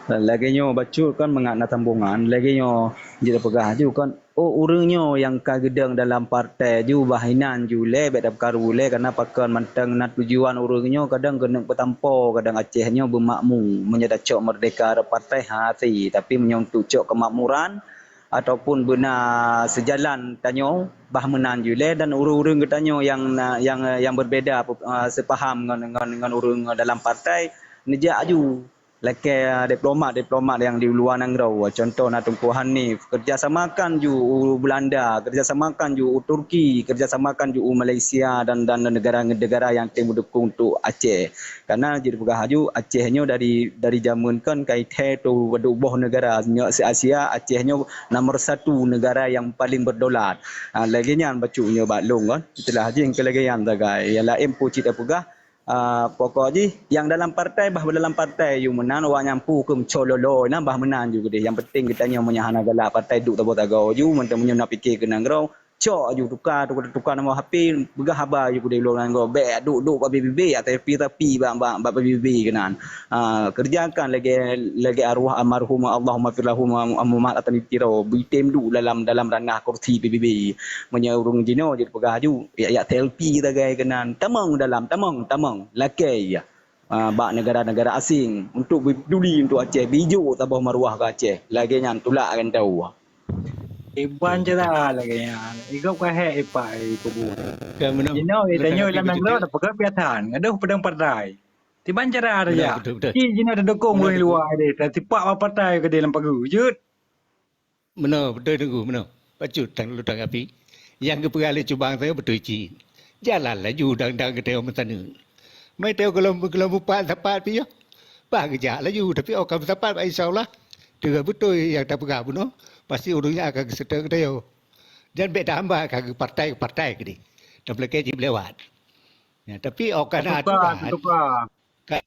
Lagée nyoe bacut kan mangat na sambungan, lagée nyoe jeuet peugah ju kan Oh, ureuëng nyoe nyang ka geudong dalam partai ju bah inan ju lé, bék tapeukaru lé, karena pakon mantong na tujuan ureuëng nyoe kadang keuneuk peutampo, kadang Aceh nyoe beumakmu. Meunyoe tacok merdeka rot partai, ha, até, tapi meunyoe untuk cok keumakmuran ataupun beuna seujalan tanyoe, bah meunan ju lé, dan ureuëng-ureuëng geutanyoe nyang na, nyang, nyang berbeda, ah, seupaham ngon, ngon, ngon ureuëng dalam partai, neujak aju. Lakée, ah, diplomat-diplomat nyang di luwa nanggroe, contoh na Teungku Hanif, keurjasamakan ju u Belanda, keurjasamakan ju u Turki, keurjasamakan ju u Malaysia dan, dan negara-negara nyang tem meudukong untuk Aceh. Karena jeuet peugah aju, Aceh nyoe dari, dari jameun kon ka ithée tu padub boh negara nyoe se-Asia, Aceh nyoe nomor satu negara nyang paling berdaulat. Ah, lagée nyan bacut nyoe bak lôn kon. Itulah jih keu lagée nyan sagai. Nyang laén peue cit tapeugah, Ah, pokok jih, nyang dalam partai, bah dalam partai ju meunan, awak nyan peue keu meucololo, na bah meunan ju keudeh. Nyang penting geutanyoe meunyo hana galak partai duek saboh-sagoe ju, mantong meunyo na pike keu nanggroe, cok ju tuka, tuka, tuka nombor H P, peugah haba ju keudeh lôn nanggroe, bék duek-duek bak B B B, tapi, tapi bak, bak, bak B B B keunan. Ah, keureujakan lagée, lagée arwah almarhum, Allahummaghfir lahu wa arhamhu, Muhammad Hasan Tiro, beutem duek dalam, dalam ranah kursi B B B. Meunyo ureuëng jinoe jeuet peugah aju, yak-yak selfie sagai keunan. Tamong dalam, tamong, tamong. Lakée, ah, bak negara-negara asing untuk berduli untuk Aceh, bijok saboh maruah keu Aceh. Lagée nyan tulak gantau. Iban cara lagée nyan. Igop ka hék ipak i kubu. Jinoe, tanyoe lam nanggroe, peugah piatan. Gadoh peudong partai. Tiban cara raja. Betul, betul. Ci jinoe tadukong ureuëng luwa deh, tatipak bak partai keudeh lam pageue. Jeuet. Meunoe, beutôi Teungku, meunoe. Bacut tan lôn tanggapi. Nyang geupeugah lé Cubang tanyoe beutôi cit. Jalan laju dang-dang geutanyoe meusaneuk. Mai tanyoe gohlom, gohlom mupat sapat pih nyoe. Bah geujak laju, tapi 'oh ka meusapat, bah insya Allah, teungoh beutôi nyang tapeugah bunoe, pasti ureuëng nyan akan geuseutôt geutanyoe. Dan bék tahambat ka geupartai-partai keudeh. Tapeulakée cit lewat. Ya, tapi 'oh ka na aturan, ka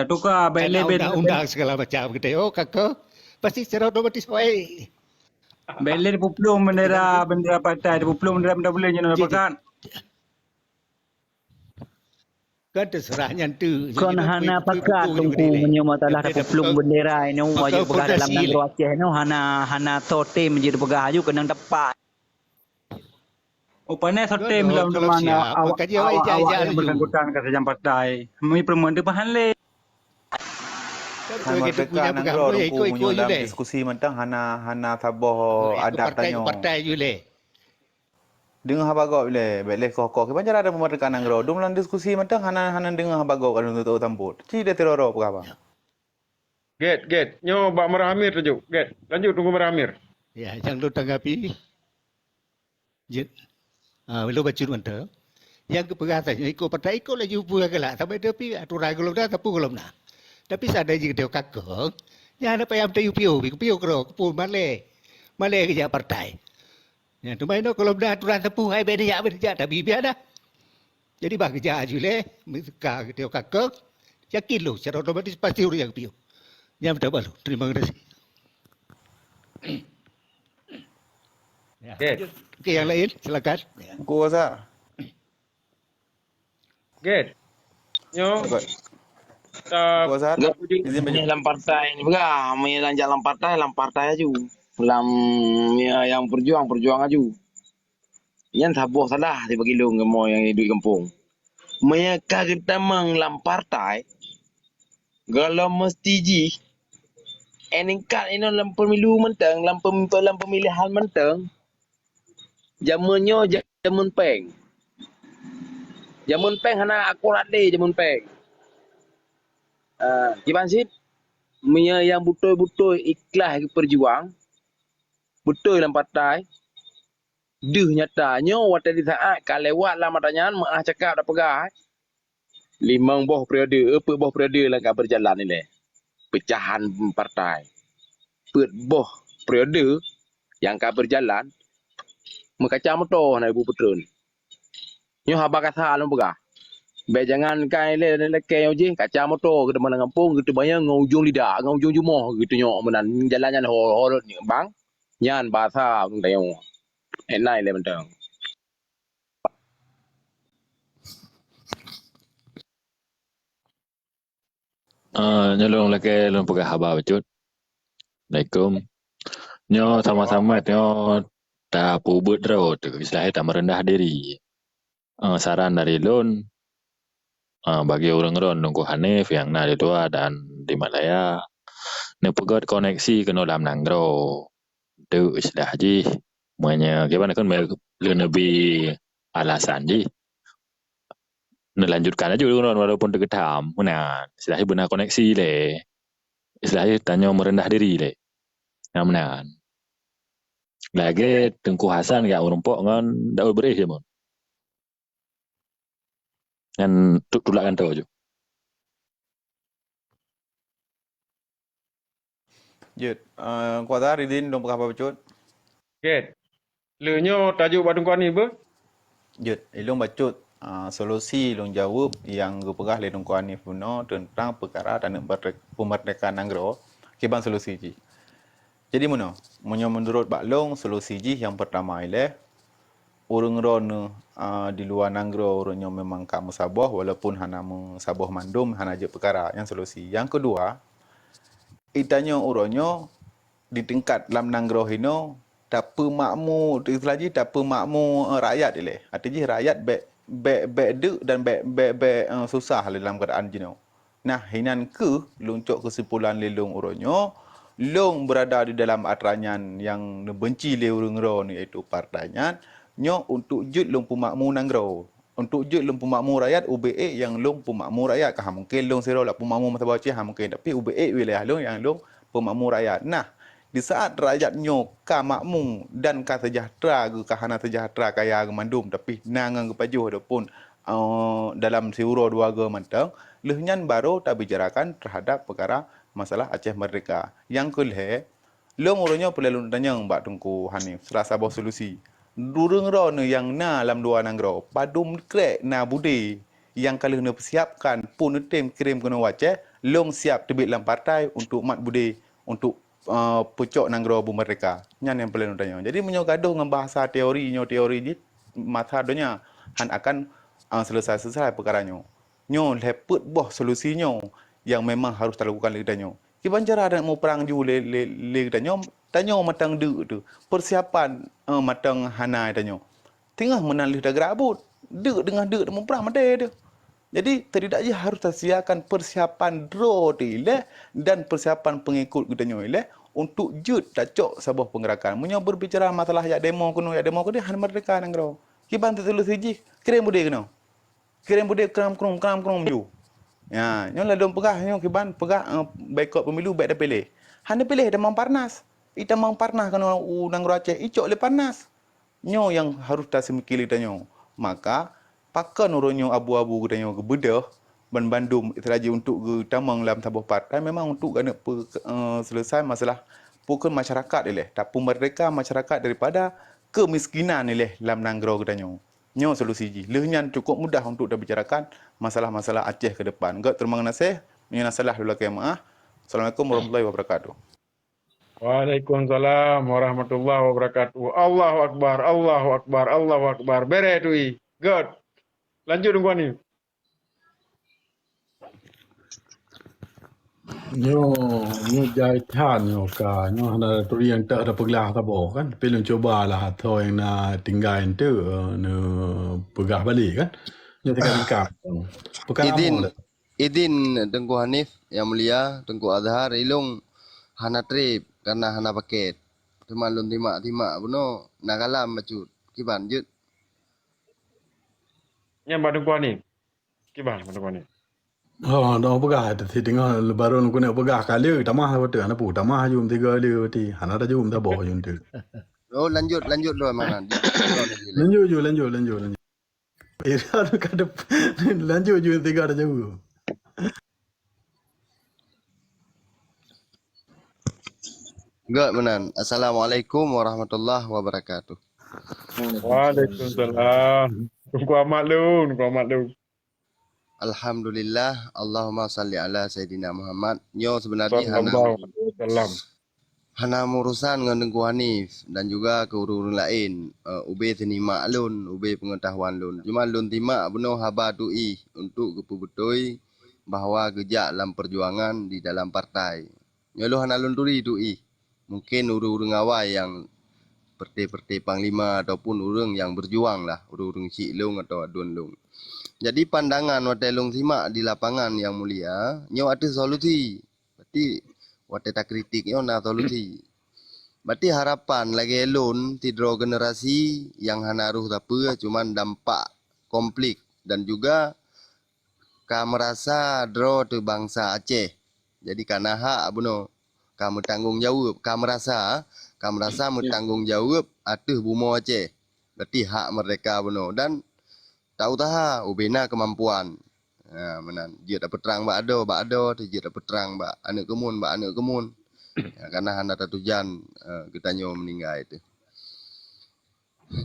Tatuka, bék lé bendera, undang-undang segala macam kita. Oh, kaka, pasti secara otomatis, oi. Bék lé dipeuplong bendera, bendera partai, dipeuplong bendera, bendera buleuen nyoe pakat. Kan terserah nyan tu. Kon hana pakat Teungku meunyoe masalah dipeuplong bendera inoe, wajéb peugah dalam nanggroe Aceh inoe hana, hana sotem jeuet peugah aju keunong tepat. Oh, pane sotem lom teuma awak, awak yang bersangkutan ka sajan partai. Meupeureumeun teuh pahan lé. Hai merdeka nanggroe Teungku, meunyoe dalam diskusi mantong hana, hana saboh adat tanyoe. Partai ju lé. Deungoe haba gob lé, bék lé koh-koh. Kiban cara ada merdeka nanggroe. Dum lam diskusi mantong hana, hana deungoe haba gob ka lôn tutoe sambot. Ci deh teroro peugah bang. Get, get. Nyoe bak Marah Amir tajuk. Get. Lanjut Teungku Marah Amir. Ya, nyang lôn tanggapi. Jeuet. Ah, lôn bacut mantong. Nyang geupeugah tanyoe ikot partai, ikot laju peue galak. Sampai tapi aturan gohlom na, sapeue gohlom na. Tapi seandai jih geutanyoe kakong, nyan hana payah meuteuyue piôh, piôh keudroe, keupeue malée. Malée geujak partai. Nyan teuma inoe gohlom na aturan sapeue, hai bék neujak, bék neujak, tapi biar dah. Jadi bah geujak aju lé, meuka geutanyoe kakong, yakin lôn secara otomatis pasti ureuëng nyang piôh. Nyan beutôi bak lôn. Terima kasih. Ya. Oke. Oke, yang lain silakan. Ya. Teungku Azhar. Oke. Nyoe. Oke. Ta-, Teungku Azhar, izin baju. Lam partai ni peugah, meunyo lam jalan partai, lam partai aju. Lam, ya, yang berjuang, berjuang aju. Nyan saboh salah sibagi lôn kamoe nyang iduek di gampông. Meunyo ka geutamong lam partai, gohlom meusti jih, eningkat inoe lam pemilu mantong, lam pem-, lam pemilihan mantong, jameun nyoe jameun péng. Jameun péng hana akurat lé jameun péng. Ah, kiban cit, meunyo nyang beutôi-beutôi ikhlas geupeurjuang, beutôi lam partai, deuh nyata nyoe watée di saát ka lewat lam atra nyan meuáh cakap tapeugah, limong boh periode, peuet boh periode nyang ka berjalan ilée peucahan partai. Peuet boh periode nyang ka berjalan meukaca moto hana ibu peutreun. Nyoe haba kasa lôn peugah. Bék jangan kai lé lakée nyoe jih kaca moto geuteumanyong gampông, geuteumanyong ngon ujong lidak, ngon ujong jumoh geutunyok meunan jalan nyan ho-, holot bang. Nyan basa ureuëng tanyoe. Ék nai lé mantong. Ah, nyoe lôn lakée lôn peugah haba bacut. Assalamualaikum. Nyoe sama-sama, nyoe tapeubuet droe teuh, istilahnya tameureundah diri. Eh, saran dari lôn, eh, bagi ureuëng droe Teungku Hanif nyang na di luwa dan di Malaya, neupeugét koneksi keunoe lam nanggroe. Teuk istilah jih, meunyoe kiban kon leuneubri alasan jih. Neulanjutkan laju ureuëng droe walaupun teugeutam, meunan. Istilah jih beuna koneksi lé. Istilah jih tanyoe meureundah diri lé. Nah, meunan. Lagée Teungku Hasan jak meurumpok ngon Daud Beureh jameun. Nyan tu-, tulak gantoe ju. Jeuet. Eh, Kuasa Ridin, dong peugah apa bacut? Jeuet. Lé nyoe tajok bak Teungku Hanif beuh? Jeuet. Ilong bacut, ah, solusi ilong jaweueb nyang geupeugah lé Teungku Hanif bunoe teuntang peukara taneuk berde-, peumeurdeka nanggroe, kiban solusi jih. Jadi meunoe, meunyoe meunurot bak lôn, solusi jih nyang peurtama ilée, ureuëng droeneuh, a, di luwa nanggroe ureuëng nyoe memang ka meusaboh, walaupun hana meusaboh mandum, hana jeuet peukara. Nyan solusi. Nyang keudua, geutanyoe uroe nyoe di tingkat lam nanggroe hinoe tapeumakmu, istilah jih tapeumakmu, eh, rakyat ilée. Arti jih rakyat bék, bék, bék deuk dan bék, bék, bék, eh, susah lé lam keuadaan jinoe. Nah, hinan kheueh lôn cok keusimpulan lé lôn uroe nyoe, lôn beurada di dalam atra nyan nyang neubeunci lé ureuëng droeneuh, yaitu partai nyan, nyoe untuk jeuet lôn peumakmu nanggroe. Untuk jeuet lôn peumakmu rakyat, ubé ék nyang lôn peumakmu rakyat. Ka mungken lôn sidroe lôn peumakmu meusaboh cit, ha mungken, tapi ubé ék wilayah lôn nyang lôn peumakmu rakyat. Nah, di saat rakyat nyoe ka makmu dan ka seujahteura geuh, ka hana seujahteura kaya geuh mandum, tapi na ngon geupajoh ataupun, eh, dalam siuroe dua goe mantong, lheueh nyan barô tabicarakan teuhadap peukara masalah Aceh Merdeka. Nyang keu lhée, lôn uroe nyoe peureulée lôn tanyong bak Teungku Hanif, sira saboh solusi. Ureuëng droeneuh nyang na lam luwa nanggroe, padum krek na budé nyang ka lheueh neupeusiapkan, peue neutem kirém keunoe u Aceh, lôn siap teubiet lam partai untuk mat budé, untuk, eh, peucok nanggroe beumeurdeka. Nyan nyang peureulée lôn tanyong. Jadi meunyoe gadoh ngon bahasa teori nyoe, teori jih masa donya, han akan, eh, selesai-selesai peukara nyoe. Nyoe lhée peuet boh solusi nyoe nyang memang harôh talakukan lé geutanyoe. Kiban cara taneuk muprang ju lé, lé, lé geutanyoe, tanyoe mantong deuk teuh. Persiapan, eh, mantong hana tanyoe. Teungoh meunan lheueh tageurabot, deuk teungoh deuk tamuprang maté teuh. Jadi, setidak jih harôh tasediakan persiapan droe teuh ilée dan persiapan peungikut geutanyoe ilée untuk jeuet tacok saboh peunggeurakan. Meunyoe beubicara masalah jak demo keunoe, jak demo keudeh, hana meurdeka nanggroe. Kiban solusi jih, kirém budé keunoe. Kirém budé kram krong, kram krong ju. Ya, nyoe ladom peugah nyoe kiban, peugah, eh, boikot pemilu bék tapiléh. Hana piléh tamong parnas. I tamong parnas keunoe u nanggroe Aceh, icok lé parnas. Nyoe nyang harôh taseumiké lé geutanyoe. Maka, pakon uroe nyoe abu-abu geutanyoe geubeudôh, ban bandum istilah jih untuk geutamong lam saboh partai memang untuk ganeuk peu-, eh, selesai masalah pukon masyarakat ilée, tapeumeurdeka masyarakat daripada keumiskinan ilée lam nanggroe geutanyoe. Nyoe solusi jih. Lheueh nyan cukôp mudah untuk tabicarakan masalah-masalah Aceh ke depan. Gét teurimong gaséh, meunyoe na salah lôn lakée meuáh. Assalamualaikum warahmatullahi wabarakatuh. Waalaikumsalam warahmatullahi wabarakatuh. Allahu Akbar, Allahu Akbar, Allahu Akbar. Béré tui. Gét. Lanjut, Teungku Hanif. Nyoe, nyoe jai that nyoe ka. Nyoe hana turi nyang teuh ada peuglah saboh kan. Tapi lôn cuba lah atau nyang na tinggai enteuk, eh, neupeugah balek kan. Nyoe tinggai tingkat. Peukara Idin, mo dah. Idin Teungku Hanif, Yang Mulia, Teungku Azhar, ilong hana treb karena hana paket. Teuma lôn timak-timak bunoe na kalam bacut. Kiban jeuet. Nyan bak Teungku Hanif. Kiban bak Teungku Hanif. Oh, dah peugah tadi tengah baru aku nak peugah kali tamah apa tu, ana pu tamah jum tiga kali berarti. Hana ada jum dah boh jum tu. Oh, lanjut, lanjut dulu mana? Lanjut ju, lanjut, lanjut, lanjut. Ira tu ka dep-, lanjut ju tiga dah jauh. Gét meunan. Assalamualaikum warahmatullahi wabarakatuh. Waalaikumsalam. Teungku Ahmad lôn, Teungku Ahmad lôn. Alhamdulillah, Allahumma salli ala Sayyidina Muhammad. Nyoe sebenarnya hana, sallallahu alaihi wasallam, hana meurusan ngon Teungku Hanif dan juga keu ureuëng-ureuëng laén, eh, ubé seunimak lôn, ubé peungeutahuan lôn. Cuma lôn timak bunoe haba tui untuk geupeubeutôi bahwa geujak lam peujuangan di dalam partai. Nyoe lôn hana lôn turi tui. Mungkin ureuëng-ureuëng awai nyang seperti-seperti panglima ataupun ureuëng nyang berjuang lah, ureuëng-ureuëng chik lôn atau aduen lôn. Jadi pandangan watée lôn simak di lapangan yang mulia, nyoe ateueh solusi. Berarti watée takritik nyoe na solusi. Berarti harapan lagée lôn sidroe generasi nyang hana roh sapeue, cuman dampak konflik dan juga ka meurasa droe teuh bansa Aceh. Jadi ka na hak bunoe, ka meutanggong jaweueb, ka meurasa, ka meurasa meutanggong jaweueb ateueh bumoe Aceh. Berarti hak merdeka bunoe dan ta usaha ubena keumampuan. Ha, meunan. Jeuet tapeutrang bak adoe, bak adoe teuh jeuet tapeutrang bak aneuëk keumuen, bak aneuëk keumuen. Ha, karena hana tatujan, eh, geutanyoe meuninggai teuh.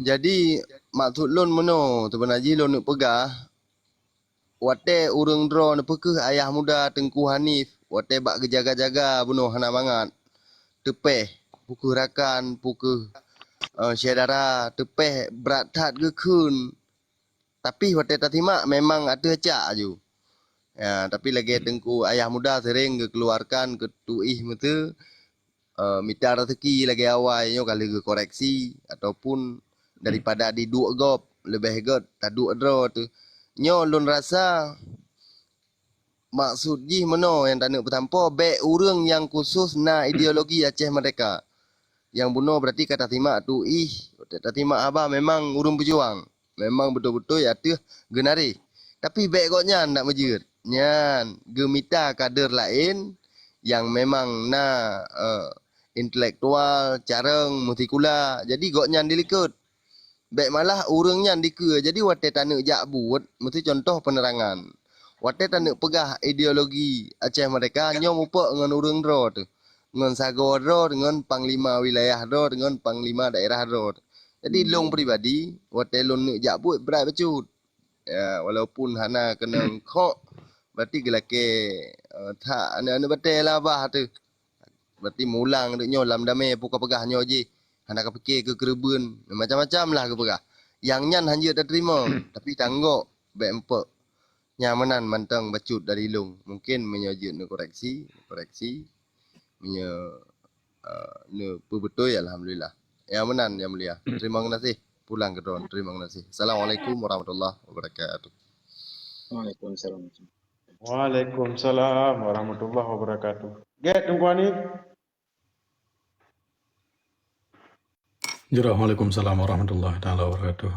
Jadi, maksud lôn meunoe, seubeuna jih lôn neuk peugah, watée ureuëng droe neupeukeuh ayah muda Teungku Hanif, watée bak geujaga-jaga bunoe hana mangat, teupeh, peukeuh rakan, peukeuh, eh, syedara, teupeh brat that geukheun. Tapi watée tasimak memang ateueh cak aju. Ya, tapi lagée Teungku Ayah Muda sering geukeuluarkan keu tuih meuteue, eh, mita rezeki lagée awai nyoe ka lheueh geukoreksi ataupun daripada diduek gob, leubeh gét taduek droe teuh. Nyoe lôn rasa maksud jih meunoe nyang taneuk peusampoe, bék ureuëng nyang khusos na ideologi Aceh Merdeka. Nyang bunoe berarti ka tasimak tuih, watée tasimak haba memang ureuëng peujuang. Memang beutôi-beutôi ateueh geunaréh. Tapi bék gobnyan nak meujeuet. Nyan geumita kader laén nyang memang na, eh, intelektual, carông, meusikula. Jadi gobnyan dilikot. Bék malah ureuëng nyan dikeue. Jadi watée taneuk jak buet, meusti contoh peunerangan. Watée taneuk peugah ideologi Aceh Merdeka nyoe mupok ngon ureuëng droe teuh. Ngon sagoe droe, ngon panglima wilayah droe, ngon panglima daerah droe. Jadi lôn pribadi, watée lôn neuk jak buet brat bacut. Ya, walaupun hana keunong khok, berarti geulakée, eh, that aneuëk-aneuëk batée labah teuh. Berarti mulang deuk nyoe lam damé peue ka peugah nyoe jih. Hana ka pike keu keureubeuen, macam-macam lah geupeugah. Nyang nyan hanjeuet tateurimong, tapi tanggok bék eupok. Nyan meunan mantong bacut dari lôn. Mungkin meunyoe jeuet neukoreksi, koreksi. Meunyoe, eh, neupeubeutôi, alhamdulillah. Nyan meunan, Yang Mulia. Terima kasih. Pulang ke drone. Terima kasih. Assalamualaikum warahmatullahi wabarakatuh. Waalaikumsalam. Waalaikumsalam warahmatullahi wabarakatuh. Gét, Teungku Hanif. Jroh, waalaikumsalam warahmatullahi taala wabarakatuh.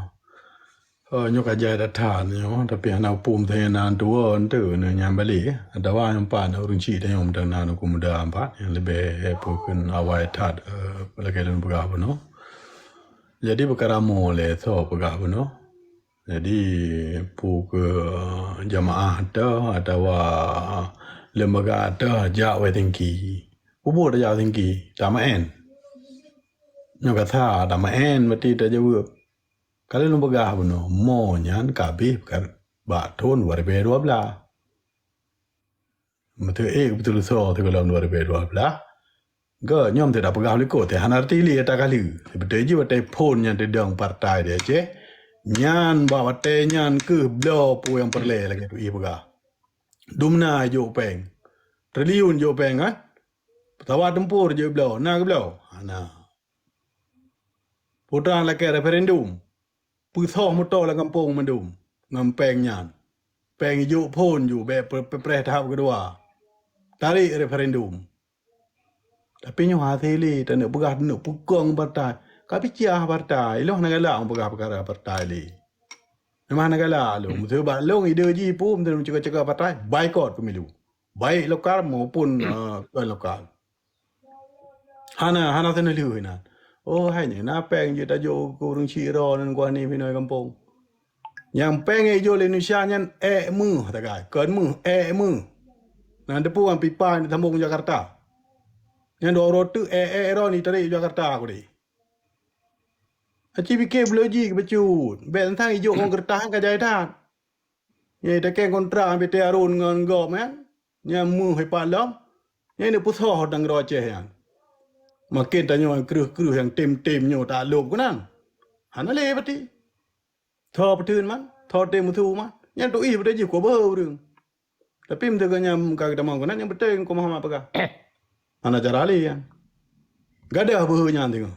Oh, nyoe ka jai that nyoe, tapi hana upum teuh na tuwo enteuk nyoe nyang balek. Atawa nyang pat ureueng chik tanyoe meuteuna na keu muda pat nyang leubeh, eh, peue kheun awai that, eh, lagèe lôn peugah bunoe. Jadi, peukara mo lé soe peugah bunoe. Jadi, peue keu jamaah teuh atawa lembaga teuh jak wai tinggi. Peue buet tajak wai tinggi? Tameu'en. Nyoe ka sa tameu'en, berarti tajaweueb. Ka lôn peugah bunoe, mo nyan ka abéh bak thon dua ribèe dua blaih. Meuteu'ék beutôi soe sigohlom dua ribèe dua blaih. Geuh nyoe meuteu'ék tapeugah likot teuh hana arti lé ata kali. Seubeutôi jih watèe phon nyan teudong partai di Aceh, nyan bak watèe nyan keuh bloe peue nyang peureulèe lagèe tu'ih peugah. Dumna jok péng. Triliun jok péng kan? Pesawat tempur jok bloe. Na geubloe? Hana. Peue teuma lakèe referendum. Peusoh moto lam gampông mandum ngon péng nyan. Péng jijok phon ju bèk pe-, pe-, preh tahap keudua. Tarek referendum. Tapi nyoe hase lé, taneuk peugah taneuk peukong partai. Ka pikiah partai, ilôn hana galak peugah peukara partai lé. Memang hana galak lôn. Meuseu bak lôn ide jih peue, meuseu ceuka-ceuka partai, baikot pemilu. Baik lokal maupun, eh, kon lokal. Hana, hana teuneulheueh inan. Oh, hai nyan, na péng jeuet tajok keu ureueng chik droe ngon geuh ni pinoe gampông. Nyang péng jijok lé Indonesia nyan èk meuh tagai, kon meuh, èk meuh. Nyan teupeu ngon pipa nyang sambông Jakarta. Nyan dua uroe teuk èk-èk droe ni tarek Jakarta kudeh. Aci pike bloe jih keu bacut. Bèk teuntang jijok ngon keureutah nyan ka jai that. Nyan takèe kontrak B T Harun ngon gob nyan. Nyan meuh ipat lom. Nyan neupeusoh nanggroe Aceh nyan. Maken tanyoe kreueh-kreueh nyang tem-tem nyoe taklok keunan. Hana lé pati. Tho peuteun man, tho tem musu man. Nyan tu'ih beutôi jih kuba ureueng. Tapi meuteuga nyan ka geutamong keunan nyang beutôi Teungku Muhammad peugah. Hana cara lé nyan. Gadoh beuhe nyan teungoh.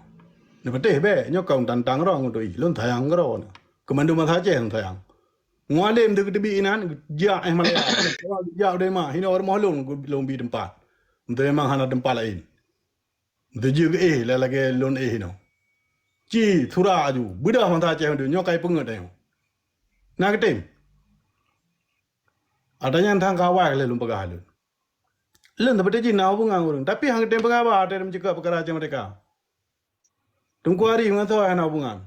Neupatéh bèk, nyoe kon tantang rong untuk i. Lôn sayang keudroe. Keumandum bangsa Aceh lôn sayang. Mualem teukeuteubiet inan, jak éh Malaya. Jak deh mak, hinoe rumoh lôn, lôn bi teumpat. Meunteue memang hana teumpat laén. Meunteue jeuet geuéh lagèe lôn éh hinoe. Ci, surat aju, beudôh bangsa Aceh nyoe kai peungeut tanyoe. Na geutem? Ata nyan thang kawai lé lôn peugah lôn. Lôn seperti jih na hubungan ureueng, tapi han geutem peugah haba watèe lôn cakap peukara Aceh Merdeka. Teungku Ari ngon soe hana hubungan.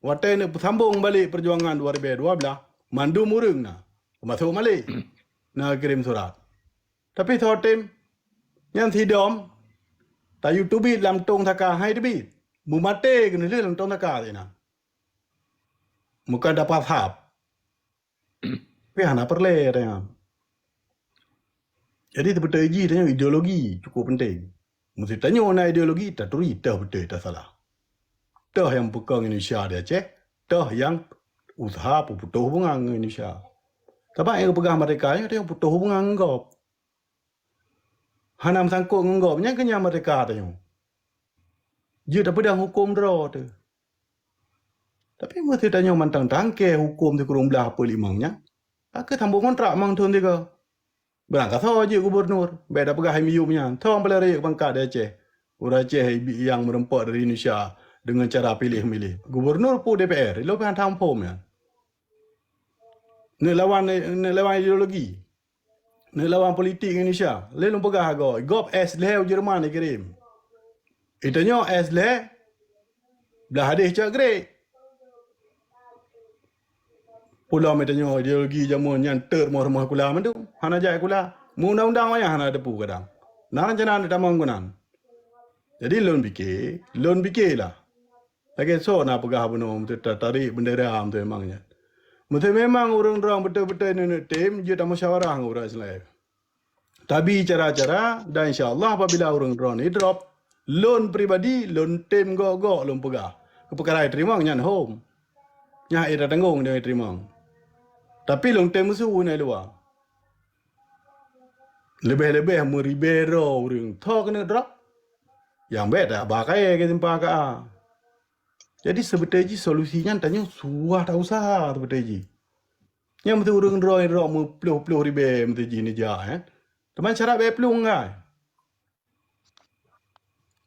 Watèe neupeusambong balek peujuangan dua ribèe dua blah, mandum ureueng na, teumasok Malek, na kirém surat. Tapi soe tem, nyan sidom, tayue teubiet lam tong saka hai teubiet. Meumaté keuneulheueh lam tong saka sinan. Meukan dapat hab. Tapi hana peureulèe tanyoe. Jadi, teupeuteuy jih tanyoe ideologi cukup penting. Meuseuti tanyoe na ideologi, taturi toh beutôi, toh salah. Toh nyang peukong Indonesia di Aceh, toh nyang useuha peuputôh hubungan ngon Indonesia. Sabab nyang geupeugah merdeka nyoe, toh nyang putôh hubungan ngon gob. Hana meusangkot ngon gob, nyan keuh nyang merdeka tanyoe. Jeuet tapeudong huköm droe teuh. Tapi meuseuti tanyoe mantong tangke huköm sikureueng blah peuet limong nyan, ka kheueh sambong kontrak limong thon sigoe. Barangkasoe jeuet gubernur, bèk tapeugah M U nyan. Thon peulara pangkat di Aceh. Ureueng Aceh nyang meureumpok dari Indonesia deungon cara piléh-miléh. Gubernur peue D P R, ilôn pih hana phom nyan. Neulawan, neulawan ideologi. Neulawan politik Indonesia. Lé lôn peugah agoe, gob S lhèe u Jerman ikirém. Itanyoe S lhèe, blah hadeh cok Grek. Pulom itanyoe ideologi jameun nyan teuk rumoh-rumoh kula mandum, hana jak kula. Meu undang-undang wayah hana teupeu kadang. Na rencana neuk tamong keunan. Jadi lôn pike, lôn pike lah. Lagèe soe na peugah bunoe meuteu tatarek bendera meuteu memang nyan. Meuteu memang ureueng droe beutôi-beutôi neuneuk tem, jeuet tamusyawarah ngon ureueng Israel. Tabi cara-cara, dan insya Allah apabila ureueng droe nyoe drop, lôn pribadi lôn tem gok-gok lôn peugah. Keu peukara teurimong nyan hom. Nyan hana tatanggong deungon teurimong. Tapi lôn tem musoh na luwa. Leubeh-leubeh meuribèe droe ureueng tho keuneuk drop. Nyang bèk tabah kayèe keu simpa ka. Jadi seubeutôi jih solusi nyan tanyoe suah ta-useuha seubeutôi jih. Nyang meuteu ureueng droe droe meuploh-ploh ribèe meuteu jih neujak, eh. Teuma syarat bèk plueng kai.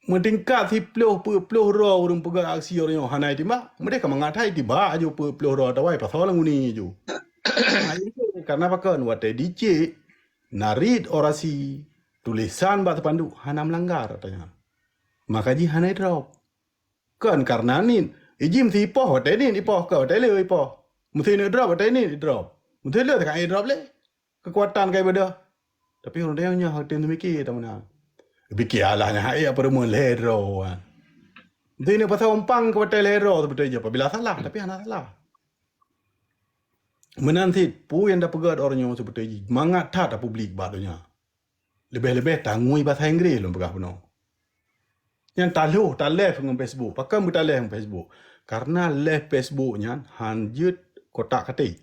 Meutingkat siploh peuet ploh droe ureueng peugah aksi uroe nyoe hana itimbak, meudeh ka mangat that itimbak aju peuet ploh droe tawai pasal lam uni aju. Karena pakon watèe dicek narit orasi tulisan bak spanduk hana meulanggar katanya. Maka jih hana idrop. Kon karena nit, iji meusi ipoh watèe nit ipoh, kon watèe le ipoh. Meusi neuk drop watèe nit idrop. Meusi le teuk ka idrop lé. Keukuatan ka ibeudôh. Tapi ureueng tanyoe nyoe hana tem teumike tameunan. Pike alah nyan hai apa rumoh lhèe droe. Meusi neuk pasang umpang keu watèe lhèe droe seubeutôi jih apabila salah, tapi hana salah. Meunan cit, peue nyang tapeugah uroe nyoe seubeutôi jih mangat that tapublik bak donya. Leubeh-leubeh tangui basa Inggréh lôn peugah bunoe. Nyang talhôh talèh ngon Facebook. Pakon beutalèh ngon Facebook? Karena live Facebook nyan han jeuet kotak katék.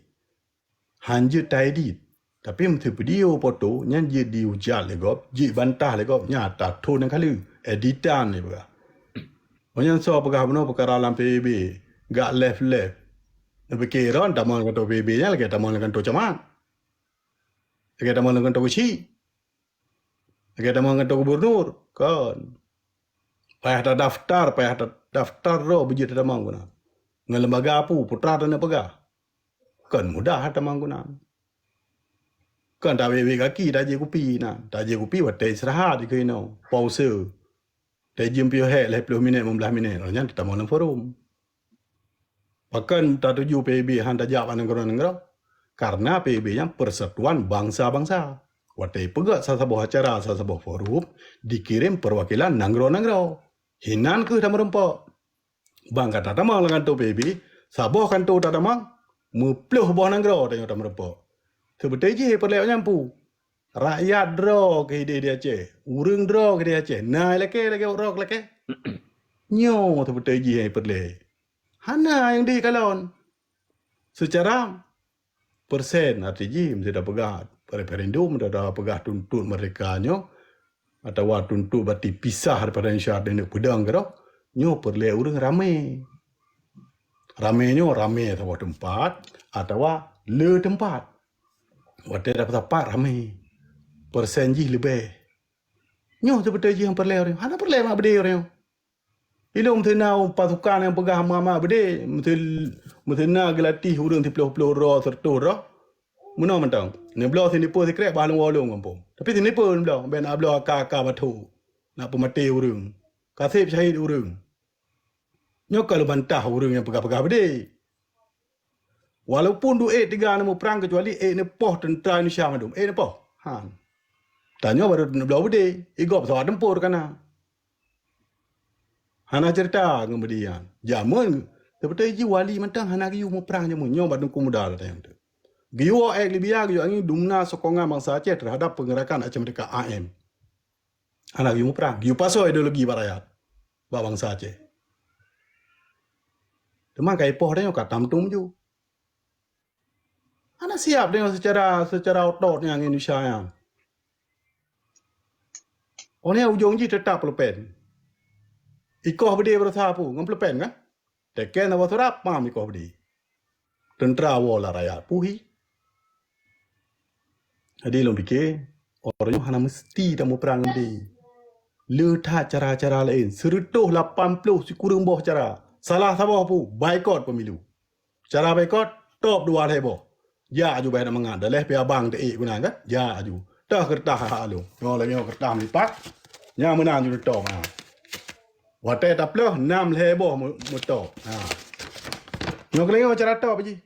Han jeuet taedit. Tapi meuseu video foto nyan jeuet diujat lé gob, jeuet bantah lé gob, nyan tathon nyang kaleue, editan lé peugah. Oh nyan soe peugah bunoe peukara lam P B B, gak live-live. Neupike droen tamong lam kantor P B B nyan lagèe tamong lam kantor camat. Lagèe tamong lam kantor keuchik. Lagèe tamong kantor gubernur, kon. Payah tadaftar, payah tadaftar droe beujeuet tatamong keunan. Ngon lembaga peue, peue teuma taneuk peugah. Kon mudah tatamong keunan. Kon tawét-wét gaki tajép kupi nan. Tajép kupi watèe istirahat dikeue inoe, pause. Tajeuem piôh hék lhèe ploh minèt, limong blah minèt, lheuh nyan tatamong lam forum. Pakon tatuju P B B han tajak bak nanggroe-nanggroe? Karena P B B nyan persatuan bansa-bansa. Watèe peugöt sasaboh acara, sasaboh forum, dikirém perwakilan nanggroe-nanggroe. Hinan kheueh tameurumpok. Ban ka tatamong lam kanto P B B, saboh kanto tatamong, meuploh boh nanggroe tanyoe tameurumpok. Seubeutôi jih peureulèe nyan peue? Rakyat droe keuh idéh di Aceh, ureueng droe keuh di Aceh, na ilakèe lagèe droe keuh lakèe? Nyoe seubeutôi jih nyang peureulèe. Hana nyang deuh kalon. Seucara persen, arti jih, meuseuti tapeugah referendum, meuseuti tapeugah tuntot merdeka nyoe, atawa tuntot bati pisah daripada Indonesia dan neuk peudong keudroe, nyoe peureulée ureuëng ramé. Ramé nyoe ramé saboh teumpat atawa le teumpat. Watée dapat sapat ramé, persen jih leubeh. Nyoe seubeutôi jih nyang peureulée ureuëng. Hana peureulée mak beudé ureuëng. Ilong meuteuna pasukan nyang peugah mak-mak beudé, meuteuna geulatih ureuëng siplôh-plôh droe, seureutôh droe. Meunoe mantong. Neubloe siniper sikrek bah lôn woe lôn gampông. Tapi siniper neubloe, ben abloe aka-aka batho. Nak peumaté ureuëng. Kaseb syahid ureuëng. Nyoe ka lôn bantah ureuëng nyang peugah-peugah beudé. Walaupun duek tiga na muprang, kecuali ék neupoh teuntra Indonesia mandum. Ék neupoh. Han. Tanyoe baru neubloe beudé. Igob pesawat tempur kana. Hana cerita ngon beudé nyan. Jameun, seubeutôi jih wali mantong hana geuyue muprang jameun. Nyoe bak Teungku Muda tanyong tu. Geuyue ék Libya, geuyue angin dumna sokongan bansa Aceh terhadap penggerakan Aceh Merdeka A M. Hana geuyue muprang, geuyue pasoe ideologi bak rakyat, bak bansa Aceh. Teuma ka ipoh tanyoe ka tam tum ju. Hana siap tanyoe secara, secara otot nyang Indonesia nyan. Óh lheueh ujong jih teutap pulpen. Ikoh beudé beurasa pu ngon pulpen kan? Teken saboh surap, pam ikoh beudé. Teuntra woe lam rakyat puhi. Jadi lôn pike, ureuëng nyoe hana meusti tamuprang lé. Le that cara-cara laén, seureutôh lapan ploh sikureueng boh cara. Salah saboh pu, baikot pemilu. Cara baikot, top dua lhée boh. Jak aju bah mangat, daleh pih abang teuék guna kan? Jak aju. Tah keureutah hak lôn. Nyoe lagée nyoe keureutah meulipat. Nyang meunan ju top na. Watée taplôh, nam lhée boh meu-, meutop. Ha. Nyoe keuleungoe cara top jih.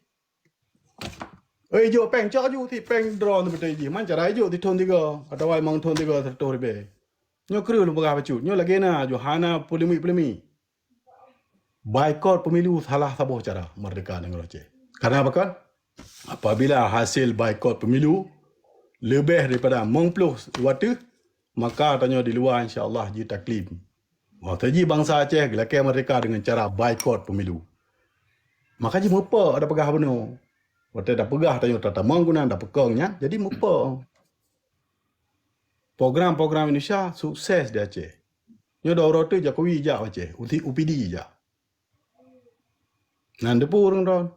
Oi, ijok péng, cok aju ti péng droe teubeutôi jih. Man cara ijok ti thon tiga, atawa limong thon tiga seratus ribée. Nyoe kreueh lôn peugah bacut. Nyoe lagée na aju hana polemik-polemik. Baikot pemilu salah saboh cara merdeka nanggroe Aceh. Karena apa kan? Apabila hasil baikot pemilu leubeh daripada limong ploh wateuh, maka tanyoe di luwa insya Allah jitaklid. Watée jih bansa Aceh geulakée merdeka deungon cara baikot pemilu. Maka jih meupo ada peugah bunoe. Watée tapeugah tanyoe tatamong guna tapeukong nyan, jadi meupo. Program-program Indonesia sukses di Aceh. Nyoe dua uroe teuk Jokowi jak Aceh, uti U P D jak. Nan depu ureuëng droe.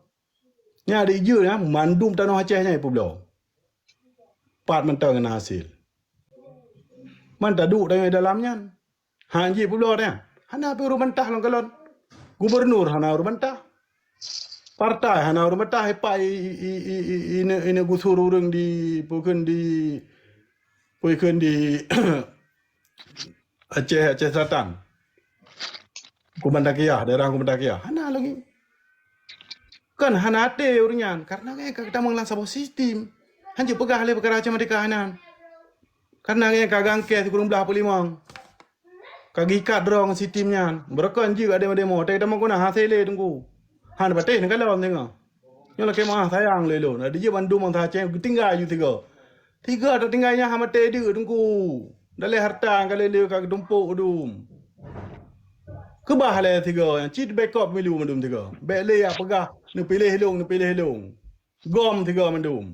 Nya di jeuet ya, mandum tanoh Aceh nyan ipeubloe. Pat mantong na hasil. Man taduek tanyoe dalam nyan. Han jih peubloe nyan. Hana pih ureuëng bantah lôn kalon. Gubernur hana ureuëng bantah. Partai hana ureuëng bantah, ipak i, i, i, i, i, ine, ine gusur ureuëng di, pukon di, pukon di Aceh, Aceh Selatan. Kubantakiah, daerah Kubantakiah. Hana lagi. Kan hana até ureuëng nyan. Karena ngai ka geutamong lam saboh sistem. Hanjeuet peugah lé peukara macam merdeka nan. Karena ngai ka gangkée sikureueng blah peulimong. Ka gikat droe ngon sistem nyan. Beureukan jih ka demo-demo. Tapi tamong guna hase lé Teungku. Han patéh neukalon singoh. Nyoe lakée meuah sayang lé lôn. Ada jih bandum bansa Aceh geutinggai ju tiga. Tiga tatinggai nyan hana maté deuk Teungku. Daleh harta nyang ka lé-lé ka geutumpok dum. Keubah lé tiga nyan cit bekop milu mandum tiga. Bék lé jak peugah neupiléh lôn, neupiléh lôn. Gom tiga mandum.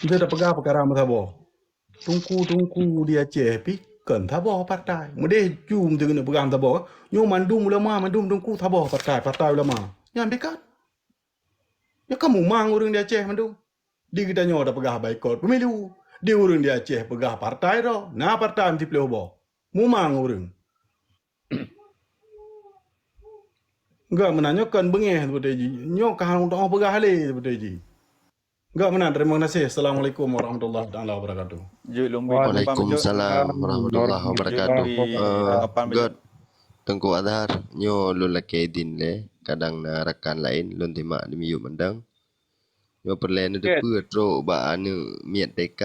Nte tapeugah peukara meusaboh. Teungku-teungku di Aceh pih kon saboh partai. Meudeh jum teungoh peugah saboh. Nyoe mandum ulama, mandum teungku saboh partai, partai ulama. Nyan pih kon. Nyoe kan mumang ureuëng di Aceh mandum. Di geutanyoe tapeugah baikot pemilu. Di ureuëng di Aceh peugah partai droe. Na partai meusiplôh boh. Mumang ureuëng. Enggak meunan nyoe kon beungéh seperti jih. Nyoe ka hana teupeugah lé seperti jih. Enggak meunan, terima kasih. Assalamualaikum warahmatullahi taala wabarakatuh. Jeuet lôn bri tanggapan jeuet. Waalaikumsalam warahmatullahi wabarakatuh. Jeuet bri, eh, tanggapan jeuet. Göt, Teungku Azhar, nyoe lôn lakée idin lé, kadang na rakan laén lôn timak di miyueb mandang. Nyoe peureulée neuteupeue trok bak aneuk miet T K,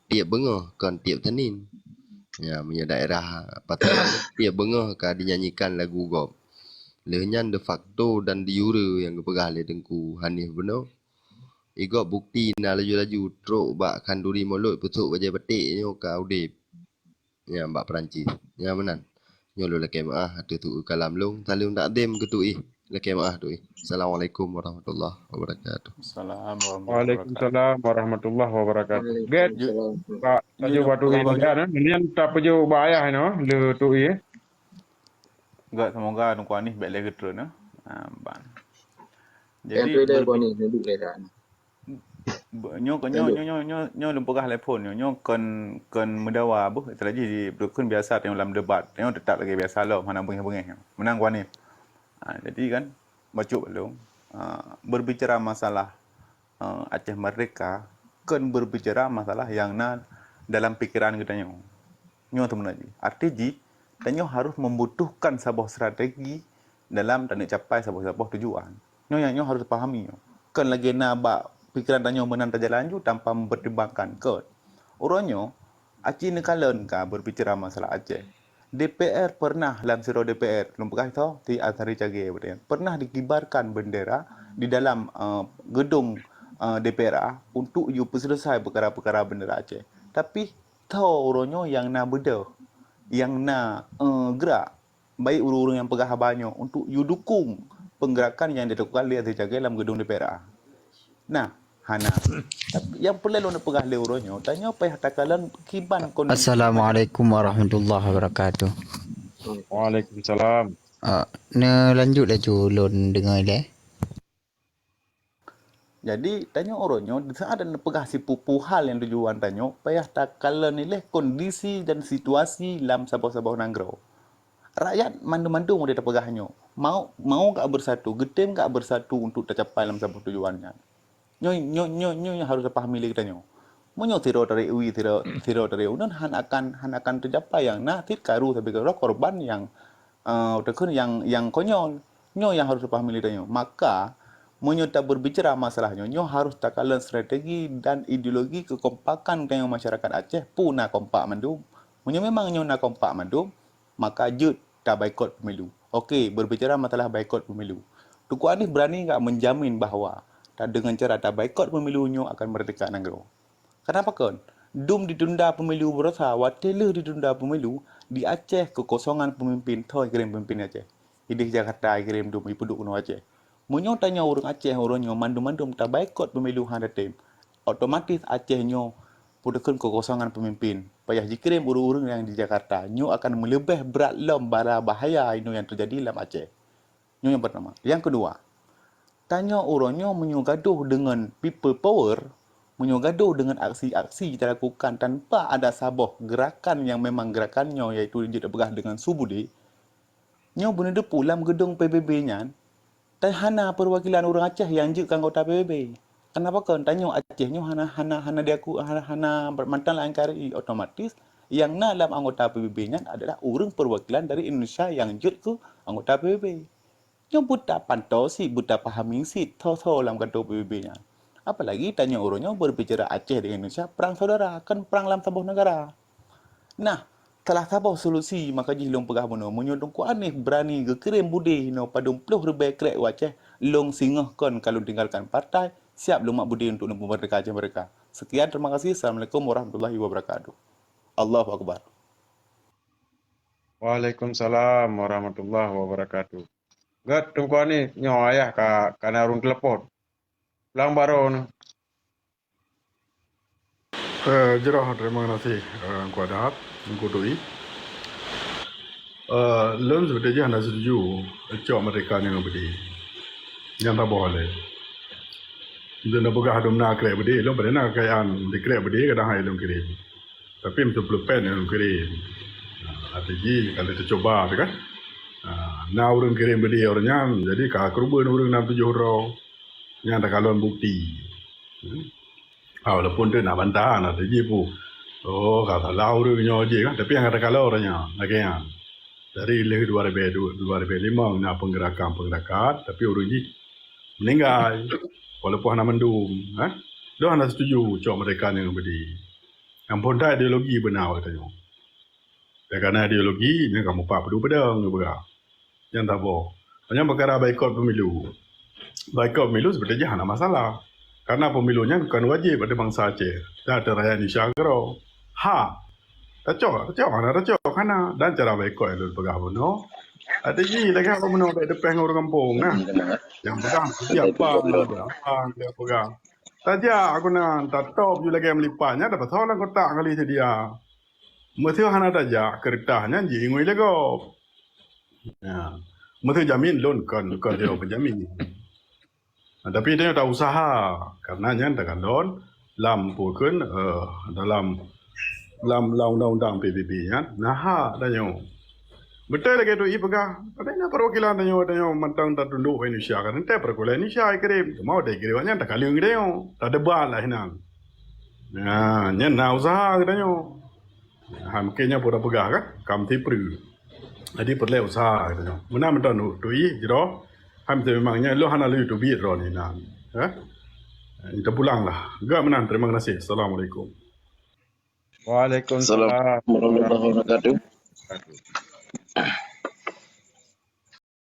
tieb beungoh kon tieb Senin. Ya, meunyoe daerah Pasuruan tieb beungoh ka dinyanyikan lagu gob. Lheueh nyan de facto dan de jure nyang geupeugah lé Teungku Hanif bunoe. Igob bukti na laju-laju trok bak khanduri mulod peusok bajée baték nyoe ka udeb. Nyan bak Perancis. Nyan meunan. Nyoe lôn lakée meuáh ateueh tu'ue kalam lôn, saleuem takzim keu tu'ih. Lakèe meu'ah, Tui. Assalamualaikum warahmatullahi wabarakatuh. Assalamualaikum. Waalaikumsalam warahmatullahi wabarakatuh. Get, Waalaikumsalam. Pak Tajuk Batu Ini kan, nian tapeujeuet ubak ayah nyoe, le Tui. Gak semoga Teungku Anis bèk lé geutreun, eh. Ha, ban. Yang Jadi tu dah ber- kau ni, duduk dia dah. Be- nyoe nyoe nyoe nyoe nyoe nyoe lôn peugah lé phon nyoe, nyoe kon kon meudawa beuh, istilah jih di dukun biasa tengok lam debat. Nyoe tetap lagi biasa lom, hana beungéh-beungéh. Meunan Teungku Anis. Ha, jadi kan bacut lom, ha, berbicara masalah, ha, Aceh Merdeka kon berbicara masalah nyang na dalam pikiran geutanyoe. Nyoe teumeunan jih. Arti jih, tanyoe harus membutuhkan saboh strategi dalam taneuk capai saboh-saboh tujuan. Nyoe nyang nyoe harus tapahami nyoe. Kon lagèe na bak pikiran tanyoe meunan tajalan ju tanpa mempertimbangkan. Kon. Uroe nyoe, aci neukalon ka berbicara masalah Aceh. D P R pernah lam sidroe D P R, lôn peugah tho, di Azhari Cagé beutôi. Pernah dikibarkan bendera di dalam, eh, gedung, eh, D P R A untuk ju peuselesai peukara-peukara bendera Aceh. Tapi tho uroe nyoe nyang na beudôh, nyang na, eh, gerak, baik ureueng-ureueng nyang peugah haba nyoe untuk ju dukung penggerakan nyang dilakukan lé Azhari Cagé lam gedung D P R A. Nah, hana. Tapi nyang peureulèe lôn peugah lé uroe nyoe, tanyoe payah takalon kiban kondisi. Assalamualaikum warahmatullahi wabarakatuh. Waalaikumsalam. Uh, neulanjut laju lôn deungoe ilèe. Jadi, tanyoe uroe nyoe, di saat neupeugah sipupu hal nyang tujuan tanyoe, payah takalon ilèe kondisi dan situasi lam saboh-saboh nanggroe. Rakyat mandum-mandum udeb tapeugah nyoe, mau mau gak bersatu, geutem gak bersatu untuk tacapai lam saboh tujuan nyan. Nyoe nyoe nyoe nyoe harus tapahami lé geutanyoe. Meunyoe sidroe tarek wie, sidroe sidroe tarek uneun, han akan han akan teucapai nyang na cit karu sabe keudroe korban nyang, eh, takheun nyang nyang konyol. Nyoe nyang harus tapahami lé geutanyoe. Maka, meunyoe taberbicara masalah nyoe, nyoe harus takalon strategi dan ideologi kekompakan tanyoe masyarakat Aceh, peue na kompak mandum. Meunyoe memang nyoe na kompak mandum, maka jeuet tabaikot pemilu. Oke, berbicara masalah baikot pemilu. Teungku Anis berani enggak menjamin bahwa ta-, dengan cara tabaikot pemilu nyoe akan merdeka nanggroe? Kenapa kon? Dum ditunda pemilu baroesa, watèe lheueh ditunda pemilu, di Aceh kekosongan pemimpin, tho kirém pemimpin Aceh. Idéh Jakarta kirém dum ipeuduek keunoe Aceh. Meunyoe tanyoe ureueng Aceh uroe nyoe mandum-mandum tabaikot pemilu hana tem, otomatis Aceh nyoe peuteukheun kekosongan pemimpin. Payah jikirém ureueng-ureueng nyang di Jakarta. Nyoe akan meuleubeh brat lom bara bahaya inoe nyang teujadi lam Aceh. Nyoe nyang pertama. Nyang keudua, tanyoe uroe nyoe meunyoe gadoh deungon people power, meunyoe gadoh deungon aksi-aksi jitalakukan tanpa ada saboh gerakan nyang memang gerakan nyoe, yaitu jeuet tapeugah deungon su budé, nyoe beuneudeue pu lam geudong P B B nyan, tan hana peuwakilan ureueng Aceh nyang jeuet keu anggota P B B. Kenapa kon? Tanyoe Aceh nyoe hana hana hana diaku hana hana mantong lam N K R I, otomatis nyang na lam anggota P B B nyan adalah ureueng peuwakilan dari Indonesia nyang jeuet keu anggota P B B. Nyoe beuta pantau cit, beuta pahami cit tho-tho lam kantô P B B nyan. Apalagi tanyoe uroe nyoe berbicara Aceh dengan Indonesia perang saudara, kon perang lam saboh negara. Nah, salah saboh solusi maka jih lôn peugah bunoe, meunyoe Teungku Anis berani geukirém budé inoe padum ploh ribèe krek u Aceh, lôn singoh kon ka lôn tinggalkan partai, siap lôn mat budé untuk neupeumeurdeka Aceh Merdeka. Sekian, terima kasih. Assalamualaikum warahmatullahi wabarakatuh. Allahu Akbar. Waalaikumsalam warahmatullahi wabarakatuh. Gèt Teungku Anis, nyoe ayah ka ka na ureueng telepon. Lang baroe nyoe. Eh, jroh, terima kasih, eh, Teungku Adab, Teungku Tui. Eh, lôn seperti jih hana setuju cok merdeka nyoe beudé. Nyang taboh lé. Lôn na peugah dum na krek beudé, lôn padahai na kekayaan di krek beudé kadang hai lôn kirém. Tapi meuseuplôh pèn lôn kirém. Nah, arti jih ka lheueh teucuba teuh kan. Ah, na ureueng kirém beudé ureueng nyan, jadi ka keureubeuen ureueng nam tujoh droe. Nyan takalon bukti. Hmm. Ah, walaupun tu na bantahan, arti jih pu. Oh, ka salah ureueng nyoe jih kan, tapi nyang ka takalon ureueng nyan, lagèe nyan. Dari lheueh dua ribèe dua, dua ribèe limong na penggerakan-penggerakan, tapi ureueng jih meninggai. Walaupun hana mandum, eh. Lôn hana setuju cok merdeka nyoe beudé. Nyang phôn that ideologi beuna awak tanyoe. Dan karena ideologi nyan kamoe pat peuduek peudong geupeugah. Nyang saboh. Hanya peukara baikot pemilu. Baikot pemilu seperti jih hana masalah. Karena pemilu nyan bukan wajib bagi bansa Aceh dan ateueh rakyat Indonesia keudroe. Ha. Tacok, tacok, hana tacok, hana. Dan cara baikot nyang lôn peugah bunoe, Ada ji lagèe apa meunoe dek depeh ngon ureueng kampung nah. Nyang pegang siapa, apa dia pegang. Tajak aku nan tatop ju lagèe melipat nya dapat soalan kotak kali sedia. Mesti hana tajak kertas nyan ji ngui legop. Ya. Mesti jamin lôn kon kon dia penjamin. Nah, tapi tanyoe tak usaha karena nyan takalon lam pukon uh, dalam lam lam undang-undang P B B nyan nah hak tanyoe. Betul lagi tu i peugah. Tapi na perwakilan tanyoe tanyoe mantang tatunduk Indonesia kan ente perwakilan Indonesia kirim. Mau dah kirim nyan takaleng tanyoe. Tadebat lah hinan. Nah, nyan na usaha kita nyoe. Ha, mungkin nyan pun dah peugah kan, kam tipeue. Jadi perlu usaha kita nyoe. Meunan mantong tu i jroh. Hai mesti memang nyan lôn hana lôn teubiet droe ni nan. Ha? Kita pulang lah. Gak meunan terima kasih. Assalamualaikum. Waalaikumsalam warahmatullahi wabarakatuh.